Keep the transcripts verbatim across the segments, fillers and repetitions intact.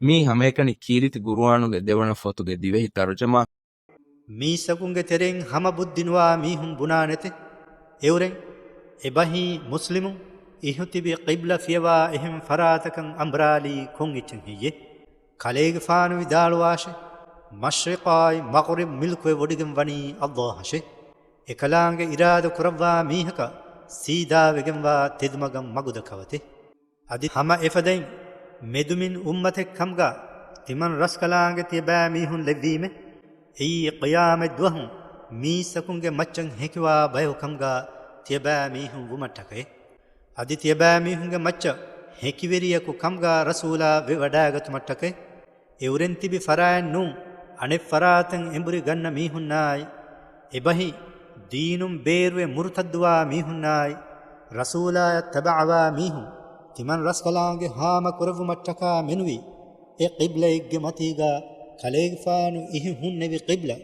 މީ ހަމައެކަނި ކީރިތި ގުރުއާނުގެ ދެވަނަ ފޮތުގެ ދިވެހި ތަރުޖަމާ. މީސްތަކުންގެ ތެރެއިން ހަމަ ބުއްދި ނުވާ މީހުން ބުނާނެތެ. އެއުރެން، އެބަހީ މުސްލިމުން އިހުތިބި ޤިބްލަ ފިޔަވާ އެހެން ފަރާތަކަށް އަނބުރާލީ ކޮން އެއްޗެއް ހެއްޔޭ؟ ކަލޭގެފާނު ވިދާޅުވާށެ، މަޝްރިޤާއި މަޣްރިބް މިލްކުވެ ވޮޑިގެން ވަނީ އައްލާހަށެ. އެކަލާނގެ އިރާދަ ކުރައްވާ މީހަކަށް ސީދާވެގެންވާ ތެދުމަގަށް މަގުދައްކަވަތެ. އަދި ހަމަ އެފަދައިން މެދުމިން އުއްމަތެއް ކަމުގަ ތިމަން ރަސްކަލާނގެ ތިޔަބައިމީހުން ލެއްވީމެ. އެއީ ޤިޔާމަތްދުވަހު މީސްތަކުންގެ މައްޗަށް ހެކިވާ ބަޔަކު ކަމުގަ ތިޔަބައިމީހުން ވުމަށްޓަކައި. އަދި ތިޔަބައިމީހުންގެ މައްޗަށް ހެކިވެރިޔަކު ކަމުގަ ރަސޫލާ ވެވަޑައިގަތުމަށްޓަކައި. އެއުރެން ތިބި ފަރާތް ނޫން، އަނެއް ފަރާތަށް އެނބުރި ގަންނަ މީހުންނާއި، އެބަހީ ދީނުން ބޭރުވެ މުރުތައްދުވާ މީހުންނާއި، ރަސޫލާޔަށް ތަބަޢަވާ މީހުން، ތިމަން ރަސްކަލާނގެ ހާމަ ކުރެއްވުމަށްޓަކާ މެނުވީ، އެ ޤިބްލައެއްގެ މަތީގަ ކަލޭގެފާނު އިހި ހުންނެވި ޤިބްލަ،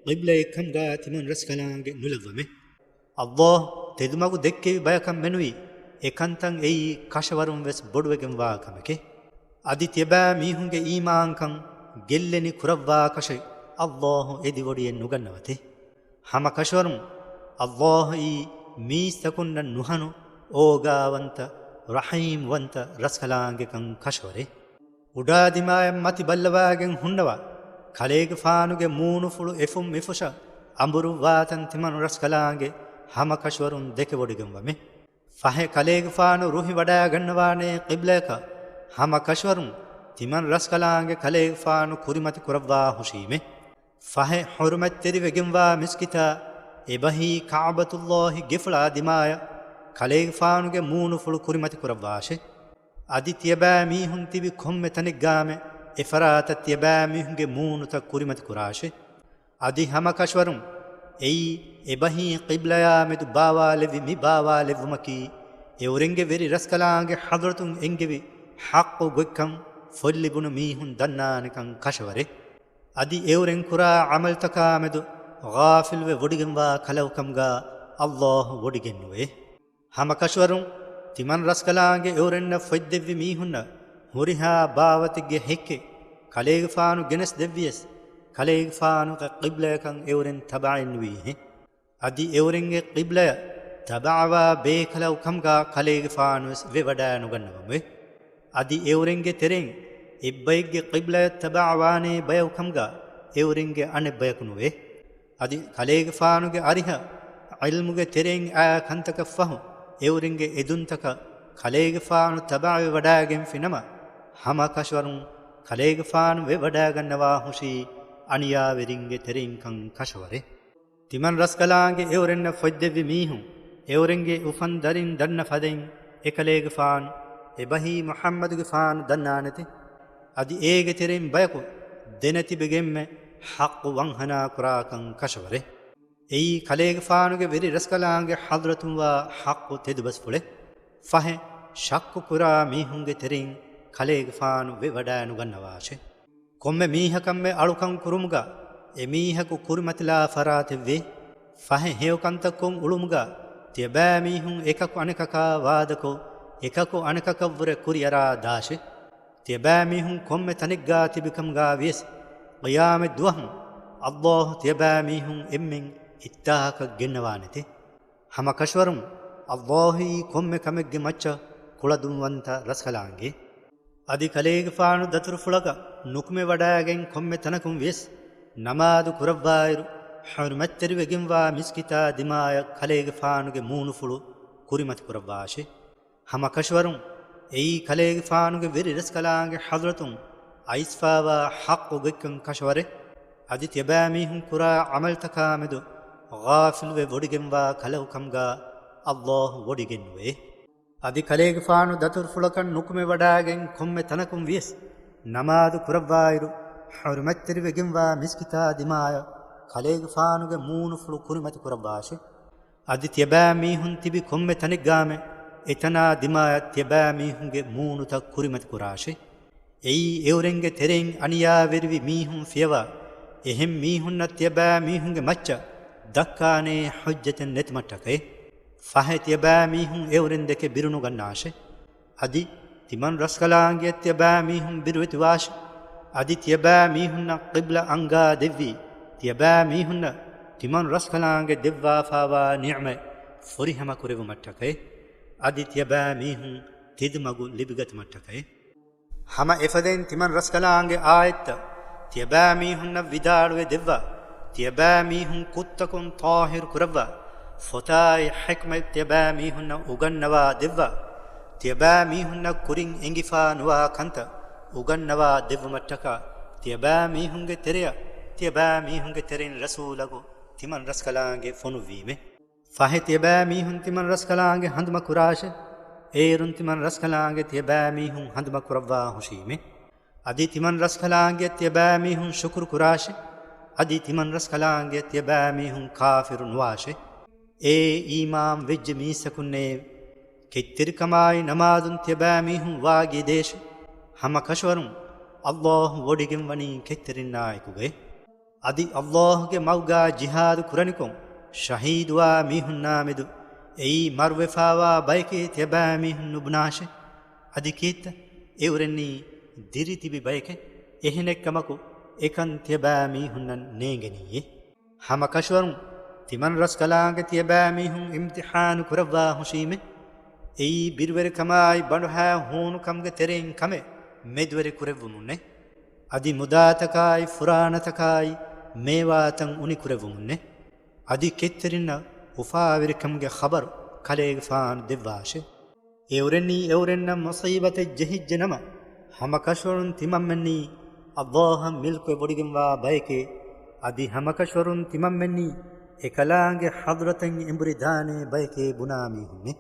ޤިބްލައެއް ކަމުގަ ތިމަން ރަސްކަލާނގެ ނުލައްވަމެ. އައްލާހު ތެދުމަގު ދެއްކެވި ބަޔަކަށް މެނުވީ، އެކަންތައް އެއީ ކަށަވަރުން ވެސް ބޮޑުވެގެންވާ ކަމެކޭ. އަދި ތިޔަބައިމީހުންގެ އީމާންކަން ގެއްލެނި ކުރައްވާކަށެއް އައްލާހު އެދިވޮޑިއެއް ނުގަންނަވަތެ. ހަމަކަށަވަރުން އައްލާހުއީ މީސްތަކުންނަށް ނުހަނު، އޯގާވަންތަ، ރަޙީމްވަންތަ ރަސްކަލާނގެކަން ކަށަވަރޭ. އުޑާދިމާޔަށް މަތި ބައްލަވާގެން ހުންނަވާ، ކަލޭގެފާނުގެ މޫނުފުޅު އެފުށް މިފުށަށް އަނބުރުއްވާތަން ތިމަން ރަސްކަލާނގެ ހަމަކަށަވަރުން ދެކެވޮޑިގެންވަމެ. ފަހެ ކަލޭގެފާނު ރުހިވަޑައިގަންނަވާނޭ ޤިބްލަޔަކަށް ހަމަކަށަވަރުން ތިމަން ރަސްކަލާނގެ ކަލޭގެފާނު ކުރިމަތި ކުރައްވާ ހުށީމެ. ފަހެ ޙުރުމަތްތެރިވެގެންވާ މިސްކިތާ އެބަހީ ކަޢުބަތުއްލާހި ގެފުޅާ ދިމާޔަށް ކަލޭގެފާނުގެ މޫނުފުޅު ކުރިމަތި ކުރައްވާށެ. އަދި ތިޔަބައިމީހުން ތިބި ކޮންމެ ތަނެއްގާމެ އެފަރާތަށް ތިޔަބައިމީހުންގެ މޫނުތައް ކުރިމަތި ކުރާށެ. އަދި ހަމަކަށަވަރުން އެއީ އެބަހީ ޤިބްލަޔާމެދު ބާވާލެއްވި މި ބާވާލެއްވުމަކީ، އެއުރެންގެ ވެރި ރަސްކަލާނގެ ޙަޟްރަތުން އެންގެވި ޙައްޤު ގޮތްކަން ފޮތްލިބުނު މީހުން ދަންނާނެކަން ކަށަވަރޭ. އަދި އެއުރެން ކުރާ ޢަމަލުތަކާމެދު ޣާފިލްވެ ވޮޑިގެންވާ ކަލަކު ކަމުގަ އައްލާހު ވޮޑިގެންނުވޭ. ހަމަކަށަވަރުން ތިމަން ރަސްކަލާނގެ އެއުރެންނަށް ފޮތްދެއްވި މީހުންނަށް ހުރިހާ ބާވަތެއްގެ ހެއްކެއް ކަލޭގެފާނު ގެނެސް ދެއްވިޔަސް، ކަލޭގެފާނުގެ ޤިބްލަޔަކަށް އެއުރެން ތަބަޢެއް ނުވީހެއް. އަދި އެއުރެންގެ ޤިބްލަޔަށް ތަބަޢަވާ ބޭކަލަކު ކަމުގަ ކަލޭގެފާނުވެސް ވެވަޑައިނުގަންނަވަމުވެ. އަދި އެއުރެންގެ ތެރެއިން އެއްބައެއްގެ ޤިބްލަޔަށް ތަބަޢަވާނޭ ބަޔަކު ކަމުގަ އެއުރެންގެ އަނެއްބަޔަކު ނުވޭ. އަދި ކަލޭގެފާނުގެ އަރިހަށް ޢިލްމުގެ ތެރެއިން އާ ކަންތަކަށް ފަހު، އެއުރެންގެ އެދުންތަކަށް ކަލޭގެފާނު ތަބަޢުވެވަޑައިގެންފި ނަމަ، ހަމަކަށަވަރުން ކަލޭގެފާނު ވެވަޑައިގަންނަވާ ހުށީ އަނިޔާވެރިންގެ ތެރެއިންކަން ކަށަވަރޭ. ތިމަން ރަސްކަލާނގެ އެއުރެންނަށް ފޮތްދެއްވި މީހުން، އެއުރެންގެ އުފަންދަރިން ދަންނަ ފަދައިން، އެކަލޭގެފާނު އެބަހީ މުޙައްމަދުގެފާނު ދަންނާނެތެ. އަދި އޭގެ ތެރެއިން ބަޔަކު ދެނެތިބެގެންމެ ޙައްޤު ވަންހަނާ ކުރާކަން ކަށަވަރޭ. އެއީ ކަލޭގެފާނުގެ ވެރި ރަސްކަލާނގެ ޙަޟްރަތުންވާ ޙައްޤު ތެދުބަސްފުޅެއް. ފަހެ، ޝައްކު ކުރާ މީހުންގެ ތެރެއިން ކަލޭގެފާނު ވެވަޑައިނުގަންނަވާށެ. ކޮންމެ މީހަކަށްމެ އަޅުކަން ކުރުމުގަ އެމީހަކު ކުރިމަތިލާ ފަރާތެއްވޭ. ފަހެ ހެޔޮކަންތައް ކޮށް އުޅުމުގަ ތިޔަބައިމީހުން އެކަކު އަނެކަކާ ވާދަކޮށް، އެކަކު އަނެކަކަށްވުރެ ކުރިއަރާ ދާށެ. ތިޔަބައިމީހުން ކޮންމެ ތަނެއްގާ ތިބިކަމުގާ ވިޔަސް، ޤިޔާމަތް ދުވަހު އައްލާހު ތިޔަބައިމީހުން އެއްތާކަށް ގެންނަވާނެތެ. ހަމަކަށަވަރުން އައްލާހުއީ ކޮންމެ ކަމެއްގެ މައްޗަށް ކުޅަދުންވަންތަ ރަސްކަލާނގެ. އަދި ކަލޭގެފާނު ދަތުރުފުޅަކަށް ނުކުމެވަޑައިގެން ކޮންމެ ތަނަކުން ވިޔަސް، ނަމާދު ކުރައްވާއިރު، ޙުރުމަތްތެރިވެގެންވާ މިސްކިތާ ދިމާޔަށް ކަލޭގެފާނުގެ މޫނުފުޅު ކުރިމަތި ކުރައްވާށެ. ހަމަކަށަވަރުން އެއީ ކަލޭގެފާނުގެ ވެރި ރަސްކަލާނގެ ޙަޟްރަތުން އައިސްފާވާ ޙައްޤު ގޮތްކަން ކަށަވަރެއް. އަދި ތިޔަބައިމީހުން ކުރާ ޢަމަލުތަކާމެދު ޣާފިލުވެ ވޮޑިގެންވާ ކަލަކު ކަމުގާ އައްލާހު ވޮޑިގެންނުވޭ. އަދި ކަލޭގެފާނު ދަތުރުފުޅަކަށް ނުކުމެވަޑައިގެން ކޮންމެ ތަނަކުން ވިޔަސް، ނަމާދު ކުރައްވާއިރު، ޙުރުމަތްތެރިވެގެންވާ މިސްކިތާ ދިމާޔަށް ކަލޭގެފާނުގެ މޫނުފުޅު ކުރިމަތި ކުރައްވާށެ. އަދި ތިޔަބައިމީހުން ތިބި ކޮންމެ ތަނެއްގާމެ، އެތަނާ ދިމާޔަށް ތިޔަބައިމީހުންގެ މޫނުތައް ކުރިމަތި ކުރާށެ. އެއީ އެއުރެންގެ ތެރެއިން އަނިޔާވެރިވި މީހުން ފިޔަވާ، އެހެން މީހުންނަށް ތިޔަބައިމީހުންގެ މައްޗަށް ދައްކާނޭ ޙުއްޖަތެއް ނެތުމަށްޓަކައި. ފަހެ ތިޔަބައިމީހުން އެއުރެން ދެކެ ބިރުނުގަންނާށެ. އަދި ތިމަން ރަސްކަލާނގެއަށް ތިޔަބައިމީހުން ބިރުވެތިވާށި. އަދި ތިޔަބައިމީހުންނަށް ޤިބްލަ އަންގާ ދެއްވީ، ތިޔަބައިމީހުންނަށް ތިމަން ރަސްކަލާނގެ ދެއްވާފާވާ ނިޢުމަތް ފުރިހަމަ ކުރެވުމަށްޓަކައި. އަދި ތިޔަބައިމީހުން ތެދުމަގު ލިބިގަތުމަށްޓަކައި. ހަމަ އެފަދައިން ތިމަން ރަސްކަލާނގެ އާޔަތްތައް ތިޔަބައިމީހުންނަށް ވިދާޅުވެ ދެއްވާ، ތިޔަބައިމީހުން ކުށްތަކުން ޠާހިރު ކުރައްވާ، ފޮތާއި ޙިކްމަތް ތިޔަބައިމީހުންނަށް އުގަންނަވާ ދެއްވާ، ތިޔަބައިމީހުންނަށް ކުރިން އެނގިފާ ނުވާ ކަންތައް އުގަންނަވާ ދެއްވުމަށްޓަކާ، ތިޔަބައިމީހުންގެ ތެރެއަށް، ތިޔަބައިމީހުންގެ ތެރެއިން ރަސޫލަކު ތިމަން ރަސްކަލާނގެ ފޮނުއްވީމެ. ފަހެ ތިޔަބައިމީހުން ތިމަން ރަސްކަލާނގެ ހަނދުމަ ކުރާށެ. އޭރުން ތިމަން ރަސްކަލާނގެ ތިޔަބައިމީހުން ހަނދުމަ ކުރައްވާ ހުށީމެ. އަދި ތިމަން ރަސްކަލާނގެ ތިޔަބައިމީހުން ޝުކުރު ކުރާށެ. އަދި ތިމަން ރަސްކަލާނގެ ތިޔަބައިމީހުން ކާފިރު ނުވާށެ. އޭ އީމާން ވެއްޖެ މީސްތަކުންނޭ! ކެތްތެރިކަމާއި ނަމާދުން ތިޔަބައިމީހުން ވާގި ދޭށެ. ހަމަ ކަށަވަރުން ﷲ ވޮޑިގެން ވަނީ ކެތްތެރިންނާއެކުގައި. އަދި ﷲގެ މަގުގާ ޖިހާދު ކުރަނިކޮށް، ޝަހީދުވާ މީހުންނާމެދު އެއީ މަރުވެފާވާ ބަޔެކޭ ތިޔަބައިމީހުން ނުބުނާށެ. އަދި ކީއްތަ؟ އެއުރެންނީ ދިރިތިބި ބަޔެކޭ. އެހެނެއްކަމަކު، އެކަން ތިޔަބައިމީހުންނަށް ނޭނގެނީއޭ. ހަމަ ކަށަވަރުން ތިމަން ރަސްކަލާނގެ ތިޔަބައިމީހުން އިމްތިޙާނު ކުރައްވާ ހުށީމެ. އެއީ ބިރުވެރިކަމާއި ބަނޑުހައި ހޫނުކަމުގެ ތެރެއިން ކަމެއް މެދުވެރި ކުރެއްވުމުންނޭ. އަދި މުދާތަކާއި ފުރާނަތަކާއި މޭވާތައް އުނިކުރެއްވުމުންނޭ. އަދި ކެތްތެރިންނަށް އުފާވެރިކަމުގެ ޚަބަރު ކަލޭގެފާނު ދެއްވާށެ. އެއުރެންނީ އެއުރެންނަށް މުޞީބަތެއް ޖެހިއްޖެ ނަމަ، ހަމަ ކަށަވަރުން ތިމަންމެންނީ ﷲ އަށް މިލްކުވެ ވޮޑިގެންވާ ބަޔެކޭ. އަދި ހަމަ ކަށަވަރުން ތިމަންމެންނީ އެކަލާނގެ ޙަޟްރަތަށް އެނބުރި ދާނޭ ބަޔެކޭ ބުނާ މީހުންނޭ.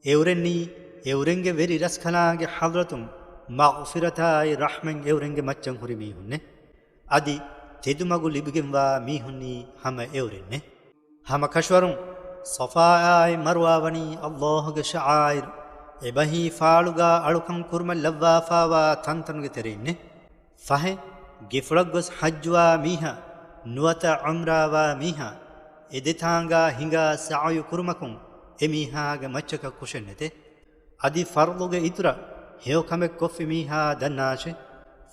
އެއުރެންނީ އެއުރެންގެ ވެރި ރަސްކަލާނގެ ޙަޟްރަތުން މަޣްފިރަތާއި ރަޙްމަތް އެއުރެންގެ މައްޗަށް ހުރި މީހުންނޭ. އަދި ތެދުމަގު ލިބިގެންވާ މީހުންނީ ހަމަ އެއުރެންނޭ. ހަމަ ކަށަވަރުން ޞަފާއާއި މަރުވާ ވަނީ ﷲގެ ޝަޢާއިރު، އެބަހީ ފާޅުގާ އަޅުކަން ކުރުމަށް ލައްވާފާވާ ތަންތަނުގެ ތެރެއިންނޭ. ފަހެ، ގެފުޅަށް ގޮސް ޙައްޖުވާ މީހާ، ނުވަތަ ޢުމްރާވާ މީހާ، އެ ދެތާނގާ ހިނގާ ސަޢުޔު ކުރުމަކުން އެ މީހާގެ މައްޗަކަށް ކުށެއް ނެތޭ. އަދި ފަރުޟުގެ އިތުރަށް ހެޔޮ ކަމެއް ކޮށްފި މީހާ ދަންނާށެ.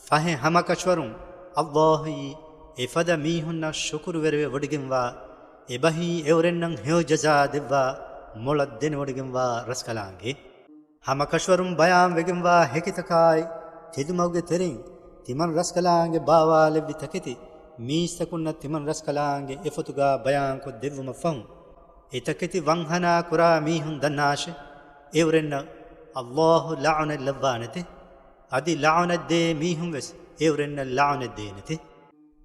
ފަހެ ހަމަ ކަށަވަރުން ﷲ އީ އެފަދަ މީހުންނަށް ޝުކުރުވެރިވެ ވޮޑިގެންވާ، އެބަހީ އެއުރެންނަށް ހެޔޮ ޖަޒާ ދެއްވާ، މޮޅަށް ދެނެވޮޑިގެންވާ ރަސްކަލާނގެ. ހަމަ ކަށަވަރުން ބަޔާން ވެގެންވާ ހެކިތަކާއި، ތެދުމަގުގެ ތެރެއިން ތިމަން ރަސްކަލާނގެ ބާވާލެއްވި ތަކެތި، މީސްތަކުންނަށް ތިމަން ރަސްކަލާނގެ އެފޮތުގާ ބަޔާންކޮށް ދެއްވުމަށްފަހު، އެތަކެތި ވަންހަނާ ކުރާ މީހުން ދަންނާށެ. އެއުރެންނަށް ﷲ ލަޢުނަތް ލައްވާނެތެ. އަދި ލަޢުނަތް ދޭ މީހުން ވެސް އެއުރެންނަށް ލަޢުނަތް ދޭނެތެ.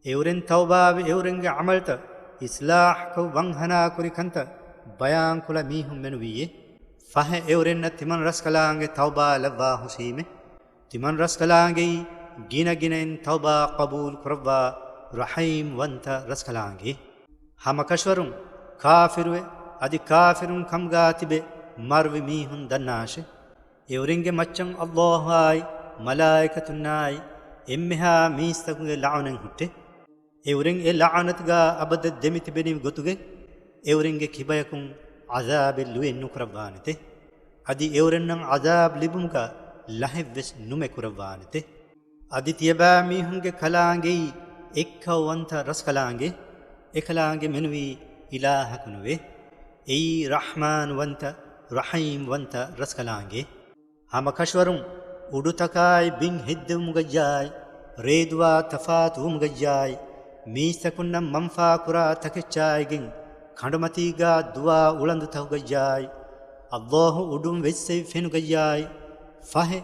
އެއުރެން ތައުބާވެ އެއުރެންގެ ޢަމަލްތައް އިޞްލާޙްކޮށް ވަންހަނާ ކުރި ކަންތައް ބަޔާންކޮޅަށް މީހުން މެނުވީއޭ. ފަހެ އެއުރެންނަށް ތިމަން ރަސްކަލާނގެ ތައުބާ ލައްވާ ހުށީމެ. ތިމަން ރަސްކަލާނގެއީ ގިނަ ގިނައިން ތައުބާ ޤަބޫލު ކުރައްވާ ރަޙީމް ވަންތަ ރަސްކަލާނގެ. ހަމަ ކަށަވަރުން ކާފިރުވެ، އަދި ކާފިރުން ކަމުގާ ތިބެ މަރުވި މީހުން ދަންނާށެ. އެއުރެންގެ މައްޗަށް ﷲ އާއި މަލާއިކަތުންނާއި އެންމެހާ މީސްތަކުގެ ލަޢުނަތް ހުއްޓެ. އެއުރެން އެ ލަޢުނަތުގާ އަބަދަށް ދެމިތިބެނި ގޮތުގެ އެއުރެންގެ ކިބަޔަކުން ޢަޛާބެއް ލުޔެއް ނުކުރައްވާނެތެ. އަދި އެއުރެންނަށް ޢަޛާބް ލިބުމުގާ ލަހެއްވެސް ނުމެ ކުރައްވާނެތެ. އަދި ތިޔަބައިމީހުންގެ ކަލާނގެއީ އެއްކައުވަންތަ ރަސްކަލާނގެ، އެކަލާނގެ މެނުވީ އިލާހަކު ނުވޭ. އެއީ ރަޙްމާން ވަންތަ، ރަޙީމް ވަންތަ ރަސްކަލާނގެ. ހަމަ ކަށަވަރުން އުޑުތަކާއި ބިން ހެއްދެވުމުގައްޔާއި، ރޭދުވާ ތަފާތުވުމުގައްޔާއި، މީސްތަކުންނަށް މަންފާ ކުރާ ތަކެއްޗާއިގެން ކަނޑުމަތީގާ ދުވާ އުޅަނދުތަކުގައްޔާއި، ﷲ އުޑުން ވެއްސެވި ފެނުގައްޔާއި، ފަހެ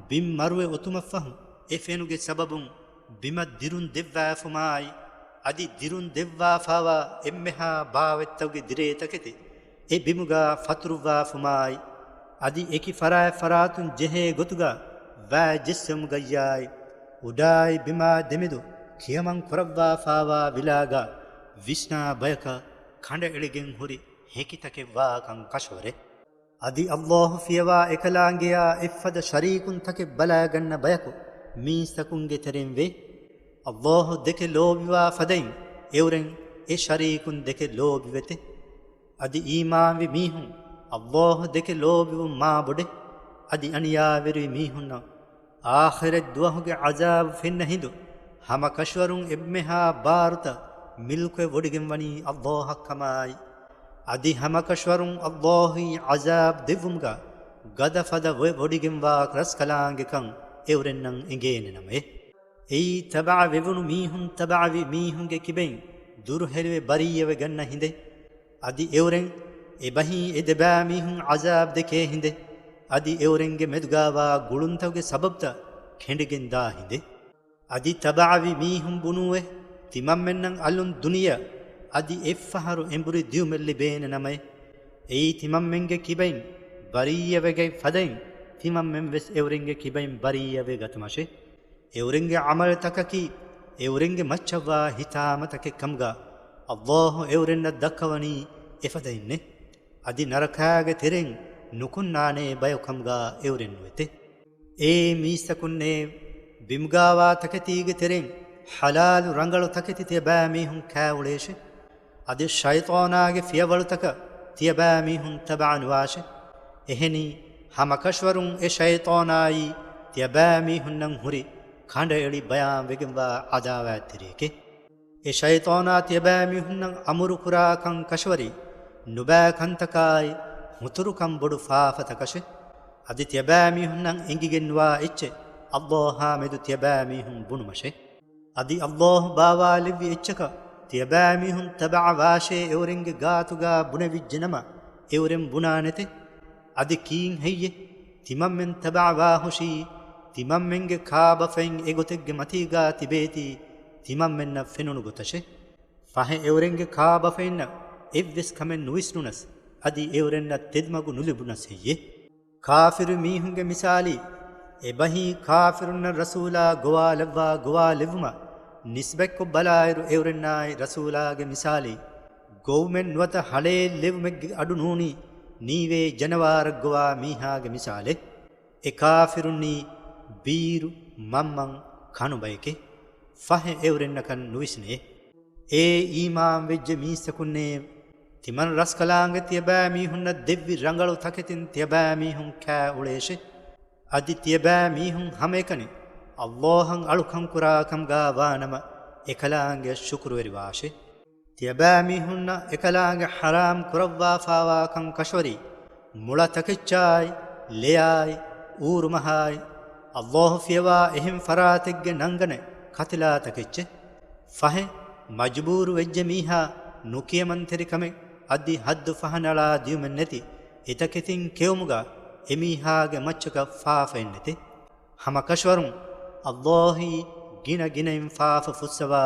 ބިން މަރުވެ އޮތުމަށްފަހު، އެ ފެނުގެ ސަބަބުން ބިމަށް ދިރުން ދެއްވާފުމާއި، އަދި ދިރުން ދެއްވާފާވާ އެންމެހާ ބާވަތްތަކުގެ ދިރޭތަކެތި އެ ބިމުގާ ފަތުރުއްވާފުމާއި، އަދި އެކި ފަރާތް ފަރާތުން ޖެހޭ ގޮތުގާ ވައި ޖެއްސެވުމުގައްޔާއި، އުޑާއި ބިމާ ދެމެދު ކިޔަމަން ކުރައްވާފާވާ ވިލާގާ ވިސްނާ ބަޔަކަށް ކަނޑައެޅިގެން ހުރި ހެކިތަކެއްވާކަން ކަށަވަރޭ. އަދި ﷲ ފިޔަވާ އެކަލާނގެޔާ އެއްފަދަ ޝަރީކުންތަކެއް ބަލައިގަންނަ ބަޔަކު މީސްތަކުންގެ ތެރެއިން ވޭ. ﷲ ދެކެ ލޯބިވާ ފަދައިން އެއުރެން އެ ޝަރީކުން ދެކެ ލޯބިވެތެ. އަދި އީމާންވި މީހުން ﷲ ދެކެ ލޯބިވުން މާބޮޑޭ. އަދި އަނިޔާވެރި މީހުންނަށް އާޚިރަތް ދުވަހުގެ ޢަޒާބު ފެންނަ ހިނދު، ހަމަކަށަވަރުން އެންމެހާ ބާރުތައް މިލްކުވެ ވޮޑިގެންވަނީ ﷲ އަށް ކަމާއި. އަދި ހަމަކަށަވަރުން ﷲ އީ ޢަޒާބު ދެއްވުމުގަ ގަދަފަދަ ވެ ވޮޑިގެންވާ ރަސްކަލާނގެކަން އެއުރެންނަށް އެނގޭނެ ނަމައޭ. އެއީ ތަބަޢަވެވުނު މީހުން ތަބަޢަވި މީހުންގެ ކިބައިން ދުރުހެލިވެ ބަރީއަވެގަންނަ ހިނދެއް. އަދި އެއުރެން އެބަހީ އެ ދެބައިމީހުން ޢަޒާބު ދެކޭ ހިނދެއް. އަދި އެއުރެންގެ މެދުގާވާ ގުޅުންތަކުގެ ސަބަބުތައް ކެނޑިގެން ދާ ހިނދެއް. އަދި ތަބަޢަވި މީހުން ބުނޫއެ، ތިމަންމެންނަށް އަލުން ދުނިޔެއަށް އަދި އެއްފަހަރު އެނބުރި ދިއުމެއް ލިބޭނެ ނަމައޭ. އެއީ ތިމަންމެންގެ ކިބައިން ބަރީއަވެގަތް ފަދައިން، ތިމަންމެން ވެސް އެއުރެންގެ ކިބައިން ބަރީއަވެ ގަތުމަށެ. އެއުރެންގެ ޢަމަލުތަކަކީ އެއުރެންގެ މައްޗަށްވާ ހިތާމަތަކެއް ކަމުގަ، ﷲ އެއުރެންނަށް ދައްކަވަނީ އެފަދައިންނެ. އަދި ނަރަކާގެ ތެރެއިން ނުކުންނާނޭ ބަޔަކު ކަމުގަ އެއުރެން ނުވެތެ. އޭ މީސްތަކުންނޭ، ބިމުގާވާ ތަކެތީގެ ތެރެއިން ޙަލާލު ރަނގަޅު ތަކެތި ތިޔަބައިމީހުން ކާއުޅޭށެ. އަދި ޝައިޠާނާގެ ފިޔަވަޅުތަކަށް ތިޔަބައިމީހުން ތަބަޢަނުވާށެ. އެހެނީ، ހަމަކަށަވަރުން އެ ޝައިޠާނާއީ ތިޔަބައިމީހުންނަށް ހުރި ކަނޑައެޅި ބަޔާންވެގެންވާ ޢަދާވާތްތެރިއެކެ. އެ ޝައިޠާނާ ތިޔަބައިމީހުންނަށް އަމުރުކުރާކަން ކަށަވަރީ ނުބައި ކަންތަކާއި، ހުތުރުކަން ބޮޑު ފާފަތަކަށެ. އަދި ތިޔަބައިމީހުންނަށް އެނގިގެންވާ އެއްޗެއް ﷲ އާ މެދު ތިޔަބައިމީހުން ބުނުމަށެ. އަދި ﷲ ބާވާލެއްވި އެއްޗަކަށް ތިޔަބައިމީހުން ތަބަޢަވާށޭ އެއުރެންގެ ގާތުގާ ބުނެވިއްޖެނަމަ، އެއުރެން ބުނާނެތެ. އަދި ކީއްހެއްޔެ؟ ތިމަންމެން ތަބަޢަވާހުށީ، ތިމަންމެންގެ ކާބަފައިން އެގޮތެއްގެ މަތީގާ ތިބޭތީ، ތިމަންމެންނަށް ފެނުނު ގޮތަށެ. ފަހެ އެއުރެންގެ ކާބަފައިންނަށް އެއްވެސް ކަމެއް ނުވިސްނުނަސް، އަދި އެއުރެންނަށް ތެދުމަގު ނުލިބުނަސް ހެއްޔެ؟ ކާފިރު މީހުންގެ މިސާލީ، އެބަހީ ކާފިރުންނަށް ރަސޫލާ ގޮވާލައްވާ ގޮވާލެއްވުމަށް ނިސްބަތްކޮށް ބަލާއިރު، އެއުރެންނާއި ރަސޫލާގެ މިސާލީ، ގޮވުމެއް ނުވަތަ ހަޅޭއް ލެވުމެއްގެ އަޑު ނޫނީ، ނީވޭ ޖަނަވާރަށް ގޮވާ މީހާގެ މިސާލެއް. އެ ކާފިރުންނީ ބީރު މަންމަން ކަނު ބަޔެކެ. ފަހެ އެއުރެންނަކަށް ނުވިސްނޭ. އޭ އީމާން ވެއްޖެ މީސްތަކުންނޭ! ތިމަން ރަސްކަލާނގެ ތިޔަބައިމީހުންނަށް ދެއްވި ރަނގަޅު ތަކެތިން ތިޔަބައިމީހުން ކާއުޅޭށެ. އަދި ތިޔަބައިމީހުން ހަމައެކަނި ﷲ އަށް އަޅުކަންކުރާ ކަމުގާ ވާނަމަ، އެކަލާނގެއަށް ޝުކުރުވެރިވާށެ. ތިޔަބައިމީހުންނަށް އެކަލާނގެ ޙަރާމް ކުރައްވާފާވާކަން ކަށަވަރީ، މުޅަ ތަކެއްޗާއި، ލެޔާއި، އޫރުމަހާއި، ﷲ ފިޔަވާ އެހެން ފަރާތެއްގެ ނަންގަނެ ކަތިލާ ތަކެއްޗެއް. ފަހެ، މަޖުބޫރު ވެއްޖެ މީހާ ނުކިޔަމަންތެރިކަމެއް އަދި ޙައްދު ފަހަނަޅާ ދިޔުމެއް ނެތި އެތަކެތިން ކެއުމުގަ އެމީހާގެ މައްޗަކަށް ފާފައެއް ނެތެ. ހަމަކަށަވަރުން ﷲ އީ ގިނަ ގިނައިން ފާފަ ފުއްސަވާ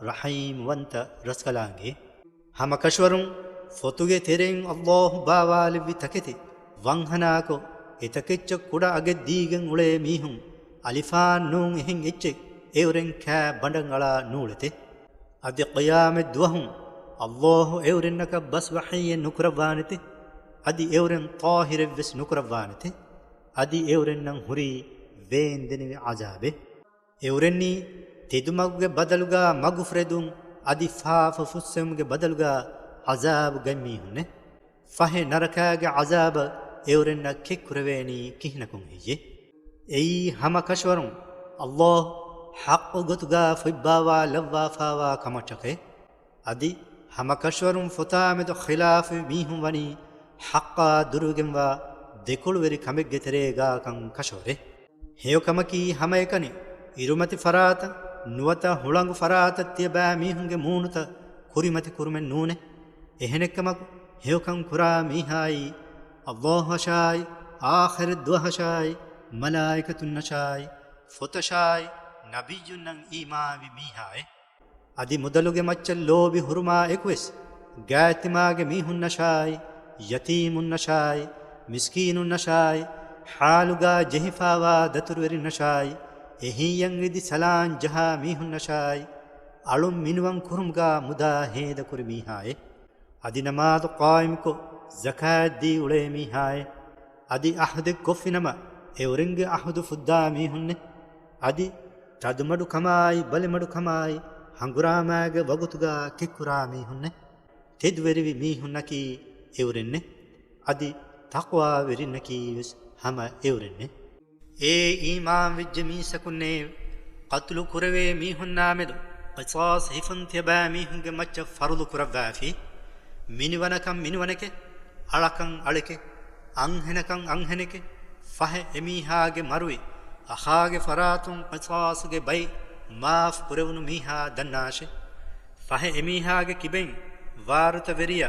ރަޙީމްވަންތަ ރަސްކަލާނގެ. ހަމަކަށަވަރުން ފޮތުގެ ތެރެއިން ﷲ ބާވާލެއްވި ތަކެތި ވަންހަނާކޮށް، އެތަކެއްޗަށް ކުޑަ އަގެއް ދީގެން އުޅޭ މީހުން އަލިފާން ނޫން އެހެން އެއްޗެއް އެއުރެން ކާ ބަނޑަށް އަޅާ ނޫޅެތެ. އަދި ޤިޔާމަތް ދުވަހު ﷲ އެއުރެންނަކަށް ބަސް ވަޙީއެއް ނުކުރައްވާނެތެ. އަދި އެއުރެން ޠާހިރެއްވެސް ނުކުރައްވާނެތެ. އަދި އެއުރެންނަށް ހުރީ ވޭންދެނިވި ޢަޒާބެއް. އެއުރެންނީ ތެދުމަގުގެ ބަދަލުގާ މަގުފުރެދުން، އަދި ފާފަ ފުއްސެވުމުގެ ބަދަލުގާ ޢަޒާބު ގަތް މީހުންނެ. ފަހެ ނަރަކާގެ ޢަޒާބަށް އެއުރެންނަށް ކެއްކުރެވޭނީ ކިހިނަކުން ހެއްޔެ؟ އެއީ ހަމަ ކަށަވަރުން ﷲ ޙައްޤު ގޮތުގާ ފޮތްބާވާ ލައްވާފާވާ ކަމަށްޓަކައި. އަދި ހަމަކަށަވަރުން ފޮތާމެދު ޚިލާފުވި މީހުން ވަނީ ޙައްޤާ ދުރުވެގެންވާ ދެކޮޅުވެރި ކަމެއްގެ ތެރޭގާކަން ކަށަވަރެއް. ހެޔޮކަމަކީ ހަމައެކަނި އިރުމަތި ފަރާތަށް ނުވަތަ ހުޅަނގު ފަރާތަށް ތިޔަބައިމީހުންގެ މޫނުތައް ކުރިމަތި ކުރުމެއް ނޫނޭ. އެހެނެއްކަމަކު، ހެޔޮކަން ކުރާ މީހާއީ، ﷲ އަށާއި، އާޚިރަތް ދުވަހަށާއި، މަލާއިކަތުންނަށާއި، ފޮތަށާއި، ނަބިއްޔުންނަށް އީމާންވި މީހާއެއް. އަދި މުދަލުގެ މައްޗަށް ލޯބި ހުރުމާ އެކުވެސް، ގާތްތިމާގެ މީހުންނަށާއި، ޔަތީމުންނަށާއި، މިސްކީނުންނަށާއި، ޙާލުގާ ޖެހިފާވާ ދަތުރުވެރިންނަށާއި، އެހީއަށް އެދި ސަލާން ޖަހާ މީހުންނަށާއި، އަޅުން މިނިވަން ކުރުމުގާ މުދާ ހޭދަކުރި މީހާއެއް. އަދި ނަމާދު ޤާއިމުކޮށް، ޒަކާތް ދީ އުޅޭ މީހާއެއް. އަދި އަހުދެއް ކޮށްފިނަމަ، އެއުރެންގެ އަހުދު ފުއްދާ މީހުންނެއް. އަދި ތަދުމަޑުކަމާއި، ބަލިމަޑުކަމާއި، ހަނގުރާމާގެ ވަގުތުގާ ކެއްކުރާ މީހުންނެއް. ތެދުވެރިވި މީހުންނަކީ އެއުރެންނެއް. އަދި ތަޤްވާވެރިންނަކީ ވެސް ހަމަ އެއުރެންނޭ. އޭ އީމާންވެއްޖެ މީސްތަކުންނޭ! ޤަތުލު ކުރެވޭ މީހުންނާމެދު ޤިޞާޞް ހިފުން ތިޔަބައިމީހުންގެ މައްޗަށް ފަރުޟު ކުރައްވާފި. މިނިވަނަކަން މިނިވަނެކެ، އަޅަކަން އަޅެކެ، އަންހެނަކަން އަންހެނެކެ، ފަހެ އެމީހާގެ މަރުވި އަޚާގެ ފަރާތުން ޤިޞާޞުގެ ބައި މާފު ކުރެވުނު މީހާ ދަންނާށެ. ފަހެ އެމީހާގެ ކިބައިން ވާރުތަވެރިޔާ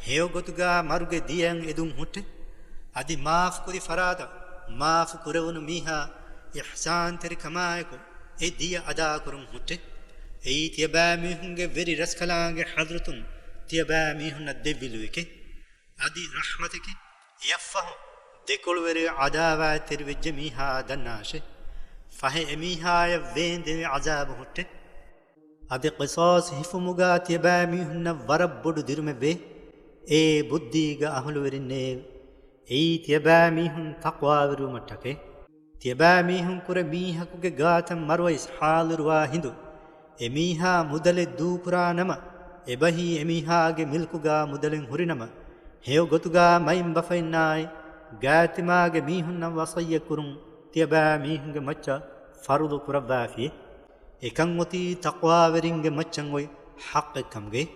ހެޔޮގޮތުގާ މަރުގެ ދިޔައަށް އެދުން ހުއްޓެ. އަދި މާފުކުރި ފަރާތަށް މާފު ކުރެވުނު މީހާ އިޙްސާންތެރިކަމާއެކު އެ ދިޔަ އަދާކުރުން ހުއްޓެ. އެއީ ތިޔަބައިމީހުންގެ ވެރި ރަސްކަލާނގެ ޙަޟްރަތުން ތިޔަބައިމީހުންނަށް ދެއްވި ލުޔެކެ. އަދި ރަޙްމަތެކެ. އެއަށްފަހު ދެކޮޅުވެރި ޢަދާވާތްތެރިވެއްޖެ މީހާ ދަންނާށެ. ފަހެ އެމީހާޔަށް ވޭންދެވި ޢަޒާބު ހުއްޓެ. އަދި ޤިޞާޞް ހިފުމުގާ ތިޔަބައިމީހުންނަށް ވަރަށް ބޮޑު ދިރުމެއްވޭ. އޭ ބުއްދީގަ އަހުލުވެރިންނޭ! އެއީ ތިޔަބައިމީހުން ތަޤްވާވެރިވުމަށްޓަކައި. ތިޔަބައިމީހުން ކުރެ މީހަކުގެ ގާތަށް މަރުވައިސް ޙާޟިރުވާ ހިނދު، އެމީހާ މުދަލެއް ދޫކުރާ ނަމަ، އެބަހީ އެމީހާގެ މިލްކުގާ މުދަލެއް ހުރިނަމަ، ހެޔޮ ގޮތުގާ މައިންބަފައިންނާއި ގާތިމާގެ މީހުންނަށް ވަޞިއްޔަތް ކުރުން ތިޔަބައިމީހުންގެ މައްޗަށް ފަރުޟު ކުރައްވާފި. އެކަން އޮތީ ތަޤްވާވެރިންގެ މައްޗަށް އޮތް ޙައްޤެއް ކަމުގައި.